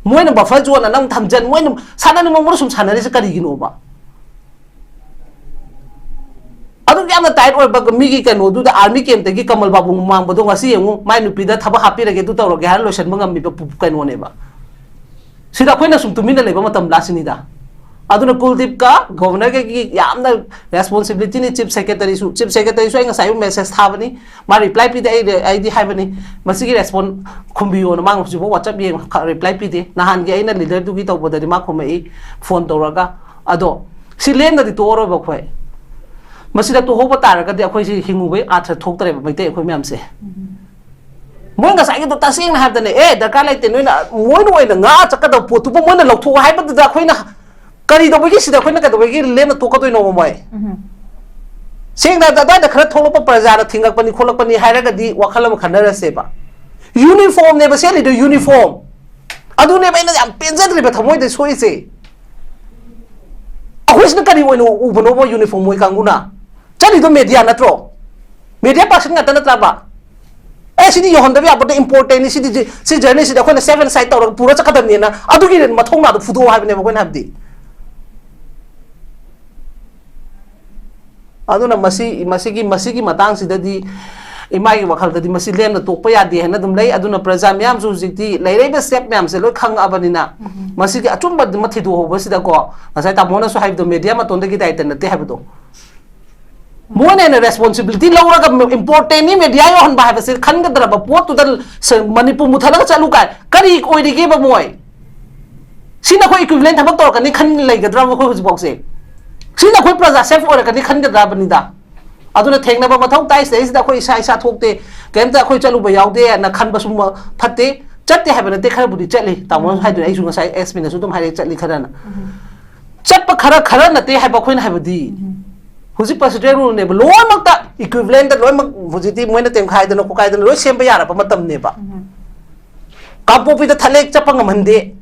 ꯃꯣꯏꯅ ꯕꯐꯔ ꯖꯣꯟ ꯑꯅ ꯑꯃꯨꯛ ꯊꯝꯖꯟ, ꯃꯣꯏꯅ ꯁꯥꯟꯅꯅꯤꯡꯕ ꯃꯑꯣꯡꯗ ꯁꯨꯝ ꯁꯥꯟꯅꯔꯤꯁꯦ ꯀꯔꯤꯒꯤꯅꯣꯕ? ꯑꯗꯨꯛ ꯌꯥꯝꯅ ꯇꯥꯏꯠ ꯑꯣꯏꯕ ꯃꯤꯒꯤ ꯀꯩꯅꯣꯗꯨꯗ, ꯑꯥꯔꯃꯤ ꯀꯦꯝꯞꯇꯒꯤ ꯀꯃꯜ ꯕꯥꯕꯨ ꯃꯥꯡꯕꯗꯣ ꯉꯁꯤ ꯌꯦꯡꯉꯨ, ꯃꯥꯏ ꯅꯨꯄꯤꯗ ꯊꯕꯛ ꯍꯥꯞꯄꯤꯔꯒꯦ, ꯑꯗꯨ ꯇꯧꯔꯒꯦ ꯍꯥꯏꯔ ꯂꯣꯏꯁꯤꯟꯕ ꯉꯝꯃꯤꯕ ꯄꯨ- ꯀꯩꯅꯣꯅꯦꯕ꯫ ꯁꯤꯗ ꯑꯩꯈꯣꯏꯅ ꯁꯨꯝ ꯇꯨꯃꯤꯟꯅ ꯂꯩꯕ ꯃꯇꯝ ꯂꯥꯛꯁꯤꯅꯤꯗ꯫ ꯑꯗꯨꯅ ꯀꯨꯜꯗꯤꯞꯀ ꯒꯣꯚꯔꯅꯔꯒꯤ ꯌꯥꯝꯅ ꯔꯦꯁꯄꯣꯟꯁꯤꯕꯤꯂꯤꯇꯤꯅꯤ꯫ ꯆꯤꯐ ꯁꯦꯀ꯭ꯔꯦꯇꯔꯤꯁꯨ, ꯆꯤꯐ ꯁꯦꯀ꯭ꯔꯦꯇꯔꯤꯁꯨ ꯑꯩ ꯉꯁꯥꯏ ꯑꯌꯨꯛ ꯃꯦꯁꯦꯖ ꯊꯥꯕꯅꯤ, ꯃꯥ ꯔꯤꯄ꯭ꯂꯥꯏ ꯄꯤꯗꯦ꯫ ꯑꯩ ꯑꯩꯗꯤ ꯍꯥꯏꯕꯅꯤ, ꯃꯁꯤꯒꯤ ꯔꯦꯁꯄꯣꯟ ꯈꯨꯝꯕꯤꯌꯣꯅ꯫ ꯃꯥ ꯍꯧꯖꯤꯛꯐꯥꯎ ꯋꯥꯆꯞ ꯌꯦꯡ ꯔꯤꯄ꯭ꯂꯥꯏ ꯄꯤꯗꯦ꯫ ꯅꯍꯥꯟꯒꯤ ꯑꯩꯅ ꯂꯤꯗꯔꯗꯨꯒꯤ ꯇꯧꯕꯗꯗꯤ ꯃꯥ ꯈꯨꯝꯃꯛꯏ ꯐꯣꯟ ꯇꯧꯔꯒ꯫ ꯑꯗꯣ ꯁꯤ ꯂꯦꯝꯅꯗꯤ ꯇꯣꯛꯑꯔꯣꯏꯕ ꯑꯩꯈꯣꯏ꯫ ꯃꯁꯤꯗ ꯇꯣꯛꯍꯧꯕ ꯇꯥꯔꯒꯗꯤ ꯑꯩꯈꯣꯏꯁꯤ ꯍꯤꯡꯉꯨꯕꯩ ꯑꯥꯔꯊ ꯊꯣꯛꯇ꯭ꯔꯦꯕ, ꯃꯩꯇꯩ ꯑꯩꯈꯣꯏ ꯃꯌꯥꯝꯁꯦ꯫ ꯃꯣꯏ ꯉꯁꯥꯏꯒꯤꯗꯣ ꯇꯁꯦꯡꯅ ꯍꯥꯏꯕꯗꯅꯦ, "ꯑꯦ, ꯗꯔꯀꯥꯔ ꯂꯩꯇꯦ, ꯅꯣꯏꯅ, ꯃꯣꯏꯅ ꯑꯣꯏꯅ ꯉꯥꯛꯑ ꯆꯠꯀꯗꯕ ꯄꯣꯠꯇꯨꯕꯨ ꯃꯣꯏꯅ ꯂꯧꯊꯣꯛꯑꯣ" ꯍꯥꯏꯕꯗꯨꯗ ꯑꯩꯈꯣꯏꯅ ꯀꯔꯤ ꯇꯧꯕꯒꯤ, ꯁꯤꯗ ꯑꯩꯈꯣꯏꯅ ꯀꯩꯗꯧꯕꯒꯤ ꯂꯦꯝꯅ ꯇꯣꯛꯀꯗꯣꯏꯅꯣꯕ ꯃꯣꯏ? ꯁꯦꯡꯅ ꯍꯥꯏꯔꯕꯗ ꯑꯗꯥꯏꯗ ꯈꯔ ꯊꯣꯛꯂꯛꯄ ꯄ꯭ꯔꯖꯥꯅ ꯊꯤꯡꯉꯛꯄꯅꯤ ꯈꯣꯠꯂꯛꯄꯅꯤ ꯍꯥꯏꯔꯒꯗꯤ ꯋꯥꯈꯜ ꯑꯃ ꯈꯟꯅꯔꯁꯦꯕ꯫ ꯌꯨꯅꯤꯐꯣꯔꯝꯅꯦꯕ ꯁꯦꯠꯂꯤꯗꯣ, ꯌꯨꯅꯤꯐꯣꯔꯝ꯫ ꯑꯗꯨꯅꯦꯕ ꯑꯩꯅ ꯌꯥꯝ ꯄꯦꯟꯖꯗ꯭ꯔꯤꯕ ꯊꯃꯣꯏꯗ ꯁꯣꯛꯏꯁꯦ꯫ ꯑꯩꯈꯣꯏꯁꯤꯅ ꯀꯔꯤ ꯑꯣꯏꯅ ꯎꯕꯅꯣꯕ ꯌꯨꯅꯤꯐꯣꯔꯝ ꯃꯣꯏ ꯀꯥꯡꯕꯨꯅ? ꯆꯠꯂꯤꯗꯣ ꯃꯦꯗꯤꯌꯥ ꯅꯠꯇ꯭ꯔꯣ? ꯃꯦꯗꯤꯌꯥ ꯄꯥꯔꯁꯟ ꯉꯥꯛꯇ ꯅꯠꯇ꯭ꯔꯕ? ꯑꯦ, ꯁꯤꯗꯤ ꯌꯧꯍꯟꯗꯕ ꯌꯥꯄꯣꯠꯇꯦ, ꯏꯝꯄꯣꯔꯇꯦꯟꯅꯤ, ꯁꯤꯗꯤ ꯖꯤ- ꯁꯤ ꯖꯔꯅꯤꯁꯤꯗꯤ ꯑꯩꯈꯣꯏꯅ ꯁꯦꯐ ꯑꯦꯟ ꯁꯥꯏꯠ ꯇꯧꯔꯒ ꯄꯨꯔ ꯆꯠꯀꯗꯕꯅꯤꯅ, ꯑꯗꯨꯒꯤ ꯃꯊꯧꯅꯥꯗꯣ ꯐꯨꯗꯣꯛꯑꯣ ꯍꯥꯏꯕꯅꯦꯕ ꯑꯩꯈꯣꯏꯅ ꯍꯥꯏꯕꯗꯤ꯫ ꯑꯗꯨꯅ ꯃꯁꯤ, ꯃꯁꯤꯒꯤ, ꯃꯁꯤꯒꯤ ꯃꯇꯥꯡꯁꯤꯗꯗꯤ ꯏꯃꯥꯒꯤ ꯋꯥꯈꯜꯗꯗꯤ ꯃꯁꯤ ꯂꯦꯝꯅ ꯇꯣꯛꯄ ꯌꯥꯗꯦ ꯍꯥꯏꯅ ꯑꯗꯨꯝ ꯂꯩ꯫ ꯑꯗꯨꯅ ꯄ꯭ꯔꯖꯥ ꯃꯤꯌꯥꯝꯁꯨ ꯍꯧꯖꯤꯛꯇꯤ ꯂꯩꯔꯛꯏꯕ ꯁ꯭ꯇꯦꯞ ꯃꯌꯥꯝꯁꯦ ꯂꯣꯏ ꯈꯪꯉꯛꯑꯕꯅꯤꯅ, ꯃꯁꯤꯒꯤ ꯑꯆꯨꯝꯕ ꯑꯃ ꯊꯤꯗꯣꯛꯍꯧꯕꯁꯤꯗꯀꯣ, ꯉꯁꯥꯏ ꯇꯥꯃꯣꯅꯁꯨ ꯍꯥꯏꯕꯗꯣ, ꯃꯦꯗꯤꯌꯥ ꯃꯇꯣꯟꯗꯒꯤ ꯗꯥꯏꯇ ꯅꯠꯇꯦ ꯍꯥꯏꯕꯗꯣ, ꯃꯣꯏꯅ ꯍꯦꯟꯅ ꯔꯦꯁꯄꯣꯟꯁꯤꯕꯤꯂꯤꯇꯤ ꯂꯧꯔꯒ ꯏꯝꯄꯣꯔꯇꯦꯟꯅꯤ ꯃꯦꯗꯤꯌꯥ ꯌꯧꯍꯟꯕ ꯍꯥꯏꯕꯁꯦ ꯈꯟꯒꯗ꯭ꯔꯕ ꯄꯣꯠꯇꯨꯗ ꯁ- ꯃꯅꯤꯄꯨꯔ ꯃꯨꯊꯠꯂꯒ ꯆꯠꯂꯨ ꯀꯥꯏ ꯀꯔꯤ ꯑꯣꯏꯔꯤꯒꯦꯕ ꯃꯣꯏ? ꯁꯤꯅ ꯑꯩꯈꯣꯏ ꯏꯀ꯭ꯋꯤꯚꯂꯦꯟ ꯊꯕꯛ ꯇꯧꯔꯛꯀꯅꯤ ꯈꯟ ꯂꯩꯒꯗ꯭ꯔꯕ ꯑꯩꯈꯣꯏ ꯍꯧꯖꯤꯛꯐꯥꯎꯁꯦ? ꯁꯤꯅ ꯑꯩꯈꯣꯏ ꯄ꯭ꯔꯖꯥ ꯁꯦꯐ ꯑꯣꯏꯔꯛꯀꯅꯤ ꯈꯟꯒꯗ꯭ꯔꯕꯅꯤꯗ? ꯑꯗꯨꯅ ꯊꯦꯡꯅꯕ ꯃꯊꯧ ꯇꯥꯏ꯫ ꯁꯤꯗꯩꯁꯤꯗ ꯑꯩꯈꯣꯏ ꯏꯁꯥ ꯏꯁꯥ ꯊꯣꯛꯇꯦ, ꯀꯩꯝꯇ ꯑꯩꯈꯣꯏ ꯆꯠꯂꯨꯕ ꯌꯥꯎꯗꯦꯅ ꯈꯟꯕꯁꯨ ꯃ- ꯐꯠꯇꯦ꯫ ꯆꯠꯇꯦ ꯍꯥꯏꯕ ꯅꯠꯇꯦ, ꯈꯔꯕꯨꯗꯤ ꯆꯠꯂꯤ꯫ ꯇꯥꯃꯣꯅꯁꯨ ꯍꯥꯏꯗꯣꯏꯅꯦ, ꯑꯩꯁꯨ ꯉꯁꯥꯏ ꯑꯦꯁ ꯄꯤꯅꯁꯨ ꯑꯗꯨꯝ ꯍꯥꯏꯔꯛꯑꯦ, ꯆꯠꯂꯤ ꯈꯔꯅ꯫ ꯆꯠꯄ ꯈꯔ ꯈꯔ ꯅꯠꯇꯦ ꯍꯥꯏꯕ ꯑꯩꯈꯣꯏꯅ ꯍꯥꯏꯕꯗꯤ꯫ ꯍꯧꯖꯤꯛ ꯄ꯭ꯔꯁꯤꯗꯦꯟ ꯔꯨꯜꯅꯦꯕ, ꯂꯣꯏꯅꯃꯛꯇ ꯏꯀ꯭ꯋꯤꯚꯂꯦꯟꯗ ꯂꯣꯏꯅꯃꯛ ꯍꯧꯖꯤꯛꯇꯤ ꯃꯣꯏꯅ ꯇꯦꯝꯈꯥꯏꯗꯅ ꯈꯣꯠꯈꯥꯏꯗꯅ ꯂꯣꯏ ꯁꯦꯝꯕ ꯌꯥꯔꯕ ꯃꯇꯝꯅꯦꯕ꯫ ꯀꯥꯡꯄꯣꯛꯄꯤꯗ ꯊꯠꯂꯦ, ꯆꯠꯄ ꯉꯝꯍꯟꯗꯦ꯫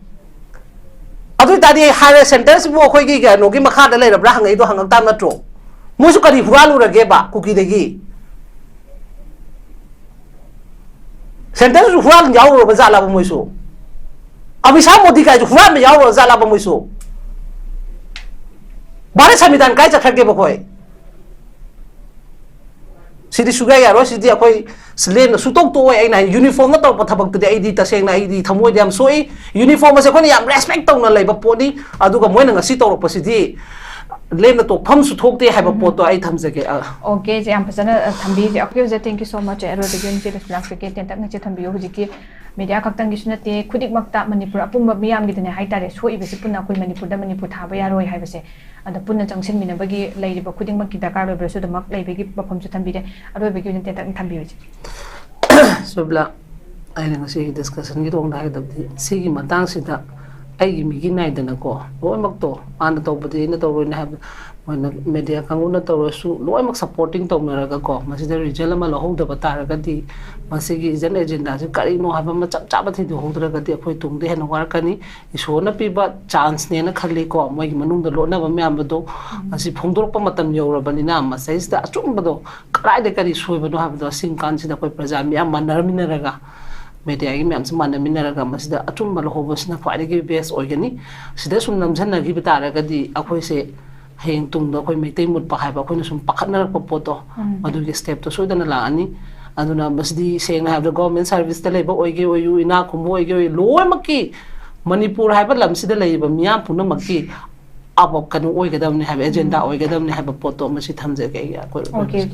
ꯑꯗꯨ ꯑꯣꯏꯇꯥꯔꯗꯤ ꯍꯥꯏꯔꯦ, ꯁꯦꯟꯇꯔꯁꯤꯕꯨ ꯑꯩꯈꯣꯏꯒꯤ ꯀꯩꯅꯣꯒꯤ ꯃꯈꯥꯗ ꯂꯩꯔꯕ꯭ꯔꯥ ꯍꯪꯉꯛꯏꯗꯣ ꯍꯪꯉꯛꯇꯥꯕ ꯅꯠꯇ꯭ꯔꯣ? ꯃꯣꯏꯁꯨ ꯀꯔꯤ ꯍꯨꯔꯥꯜꯂꯨꯔꯒꯦꯕ ꯀꯨꯀꯤꯗꯒꯤ? ꯁꯦꯟꯇꯔꯁꯨ ꯍꯨꯔꯥꯟ ꯌꯥꯎꯔꯨꯔꯕ ꯖꯥꯠꯂꯕ ꯃꯣꯏꯁꯨ? ꯑꯃꯤꯁꯥ ꯃꯣꯗꯤ ꯀꯥꯏꯁꯨ ꯍꯨꯔꯥꯟꯕ ꯌꯥꯎꯔꯨꯔꯕ ꯖꯥꯠꯂꯕ ꯃꯣꯏꯁꯨ? ꯚꯥꯔꯠ ꯁꯪꯕꯤꯙꯥꯟ ꯀꯥꯏ ꯆꯠꯈ꯭ꯔꯒꯦꯕ ꯑꯩꯈꯣꯏ? ꯁꯤꯗꯤ ꯁꯨꯡꯌꯥ ꯌꯥꯔꯣꯏ꯫ ꯁꯤꯗꯤ ꯑꯩꯈꯣꯏ ꯂꯦꯝꯅ ꯁꯨꯡꯇꯣꯛ ꯇꯣꯛꯑꯣꯏ꯫ ꯑꯩꯅ ꯍꯥꯏ, ꯌꯨꯅꯤꯐꯣꯔꯝꯅ ꯇꯧꯔꯛꯄ ꯊꯕꯛꯇꯨꯗꯤ ꯑꯩꯗꯤ ꯇꯁꯦꯡꯅ ꯑꯩꯗꯤ ꯊꯃꯣꯏꯗ ꯌꯥꯝ ꯁꯣꯛꯏ꯫ ꯌꯨꯅꯤꯐꯣꯔꯝ ꯑꯁꯦ ꯑꯩꯈꯣꯏꯅ ꯌꯥꯝ ꯔꯦꯁꯄꯦꯛ ꯇꯧꯅ ꯂꯩꯕ ꯄꯣꯠꯅꯤ꯫ ꯑꯗꯨꯒ ꯃꯣꯏꯅ ꯉꯁꯤ ꯇꯧꯔꯛꯄꯁꯤꯗꯤ ꯂꯦꯝꯅ ꯇꯣꯛꯐꯝꯁꯨ ꯊꯣꯛꯇꯦ ꯍꯥꯏꯕ ꯄꯣꯠꯇꯣ ꯑꯩ ꯊꯝꯖꯒꯦ꯫ ꯑ, ꯑꯣꯀꯦ, ꯏꯆꯦ, ꯌꯥꯝ ꯐꯖꯅ, ꯑ, ꯊꯝꯕꯤꯔꯤꯁꯦ꯫ ꯑꯣꯀꯦ, ꯑꯣꯖꯥ, thank you so much꯫ ꯑꯔꯣꯏꯕꯒꯤ ꯑꯣꯏꯅ ꯏꯆꯦ ꯂꯛꯁꯃꯤꯂꯥ ꯁ꯭ꯄꯤꯀꯔ ꯇꯦꯟꯇꯛꯅ ꯏꯆꯦ ꯊꯝꯕꯤꯌꯨ꯫ ꯍꯧꯖꯤꯛꯀꯤ ꯃꯦꯗꯤꯌꯥ ꯈꯛꯇꯪꯒꯤꯁꯨ ꯅꯠꯇꯦ, ꯈꯨꯗꯤꯡꯃꯛꯇ ꯃꯅꯤꯄꯨꯔ ꯑꯄꯨꯝꯕ ꯃꯤꯌꯥꯝꯒꯤꯗꯅꯦ ꯍꯥꯏꯇꯥꯔꯦ, ꯁꯣꯛꯏꯕꯁꯤ ꯄꯨꯟꯅ ꯑꯩꯈꯣꯏ ꯃꯅꯤꯄꯨꯔꯗ ꯃꯅꯤꯄꯨꯔ ꯊꯥꯕ ꯌꯥꯔꯣꯏ ꯍꯥꯏꯕꯁꯦ꯫ ꯑꯗ ꯄꯨꯟꯅ ꯆꯪꯁꯤꯟꯃꯤꯟꯅꯕꯒꯤ ꯂꯩꯔꯤꯕ ꯈꯨꯗꯤꯡꯃꯛꯀꯤ ꯗꯔꯀꯥꯔ ꯑꯣꯏꯕꯁꯨ ꯑꯗꯨꯃꯛ ꯂꯩꯕꯒꯤ ꯋꯥꯐꯝꯁꯨ ꯊꯝꯕꯤꯔꯦ꯫ ꯑꯔꯣꯏꯕꯒꯤ ꯑꯣꯏꯅ ꯇꯦꯟꯇꯛꯅ ꯊꯝꯕꯤꯌꯨ, ꯏꯆꯦ꯫ ꯁꯣꯏꯕꯂꯥ, ꯑꯩꯅ ꯉꯁꯤꯒꯤ ꯗꯤꯁꯀꯁꯟꯒꯤ ꯊꯣꯡꯗ ꯍꯥꯏꯒꯗꯕꯗꯤ ꯁꯤꯒꯤ ꯃꯇꯥꯡꯁꯤꯗ ꯑꯩꯒꯤ ꯃꯤꯒꯤ ꯅꯥꯏꯗꯅꯀꯣ, ꯂꯣꯏꯅꯃꯛꯇꯣ ꯃꯥꯅ ꯇꯧꯕꯗꯤ ꯑꯩꯅ ꯇꯧꯔꯣꯏꯅ ꯍꯥꯏꯕ, ꯃꯣꯏꯅ ꯃꯦꯗꯤꯌꯥ ꯀꯥꯡꯕꯨꯅ ꯇꯧꯔꯁꯨ ꯂꯣꯏꯅꯃꯛ ꯁꯞꯄꯣꯔꯇꯤꯡ ꯇꯧꯅꯔꯒꯀꯣ, ꯃꯁꯤꯗ ꯔꯤꯖꯜ ꯑꯃ ꯂꯧꯍꯧꯗꯕ ꯇꯥꯔꯒꯗꯤ ꯃꯁꯤꯒꯤ ꯏꯖꯟ ꯑꯦꯖꯦꯟꯗꯥꯁꯤ ꯀꯔꯤꯅꯣ ꯍꯥꯏꯕ ꯑꯃ ꯆꯞ ꯆꯥꯕ ꯊꯤꯗꯣꯛꯍꯧꯗ꯭ꯔꯒꯗꯤ ꯑꯩꯈꯣꯏ ꯇꯨꯡꯗ ꯍꯦꯟꯅ ꯋꯥꯔꯛꯀꯅꯤ꯫ ꯏꯁꯣꯔꯅ ꯄꯤꯕ ꯆꯥꯟꯁꯅꯦꯅ ꯈꯜꯂꯤꯀꯣ, ꯃꯣꯏꯒꯤ ꯃꯅꯨꯡꯗ ꯂꯣꯠꯅꯕ ꯃꯌꯥꯝ ꯑꯗꯣ ꯃꯁꯤ ꯐꯣꯡꯗꯣꯔꯛꯄ ꯃꯇꯝ ꯌꯧꯔꯕꯅꯤꯅ ꯃꯁꯩꯁꯤꯗ ꯑꯆꯨꯝꯕꯗꯣ ꯀꯗꯥꯏꯗ ꯀꯔꯤ ꯁꯣꯏꯕꯅꯣ ꯍꯥꯏꯕꯗꯣ ꯑꯁꯤ ꯀꯥꯟꯁꯤꯗ ꯑꯩꯈꯣꯏ ꯄ꯭ꯔꯖꯥ ꯃꯤꯌꯥꯝ ꯃꯥꯟꯅꯔꯃꯤꯟꯅꯔꯒ, ꯃꯦꯗꯤꯌꯥꯒꯤ ꯃꯌꯥꯝꯁꯤ ꯃꯥꯟꯅꯃꯤꯟꯅꯔꯒ ꯃꯁꯤꯗ ꯑꯆꯨꯝꯕ ꯂꯧꯍꯧꯕꯁꯤꯅ ꯈ꯭ꯋꯥꯏꯗꯒꯤ ꯕꯦꯁ ꯑꯣꯏꯒꯅꯤ꯫ ꯁꯤꯗ ꯁꯨꯝ ꯅꯝꯁꯤꯟꯅꯈꯤꯕ ꯇꯥꯔꯒꯗꯤ ꯑꯩꯈꯣꯏꯁꯦ ꯍꯌꯦꯡ ꯇꯨꯡꯗ ꯑꯩꯈꯣꯏ ꯃꯩꯇꯩ ꯃꯨꯠꯄ ꯍꯥꯏꯕ ꯑꯩꯈꯣꯏꯅ ꯁꯨꯝ ꯄꯥꯈꯠꯅꯔꯛꯄ ꯄꯣꯠꯇꯣ, ꯎꯝ꯫ ꯃꯗꯨꯒꯤ ꯁ꯭ꯇꯦꯞꯇꯣ ꯁꯣꯏꯗꯅ ꯂꯥꯛꯑꯅꯤ꯫ ꯑꯗꯨꯅ ꯃꯁꯤꯗꯤ ꯁꯦꯡꯅ ꯍꯥꯏꯔꯕꯗ ꯒꯣꯔꯃꯦꯟ ꯁꯥꯔꯚꯤꯁꯇ ꯂꯩꯕ ꯑꯣꯏꯒꯦ ꯑꯣꯏꯌꯨ, ꯏꯅꯥꯛ ꯈꯨꯟꯕ ꯑꯣꯏꯒꯦ ꯑꯣꯏꯌꯨ, ꯂꯣꯏꯅꯃꯛꯀꯤ ꯃꯅꯤꯄꯨꯔ ꯍꯥꯏꯕ ꯂꯝꯁꯤꯗ ꯂꯩꯔꯤꯕ ꯃꯤꯌꯥꯝ ꯄꯨꯝꯅꯃꯛꯀꯤ ꯑꯕ ꯀꯩꯅꯣ ꯑꯣꯏꯒꯗꯕꯅꯤ ꯍꯥꯏꯕ, ꯑꯦꯖꯦꯟꯗꯥ ꯑꯣꯏꯒꯗꯕꯅꯤ ꯍꯥꯏꯕ ꯄꯣꯠꯇꯣ ꯃꯁꯤ ꯊꯝꯖꯒꯦ ꯑꯩꯒꯤ ꯑꯀꯣꯏꯔꯣꯟ Okay.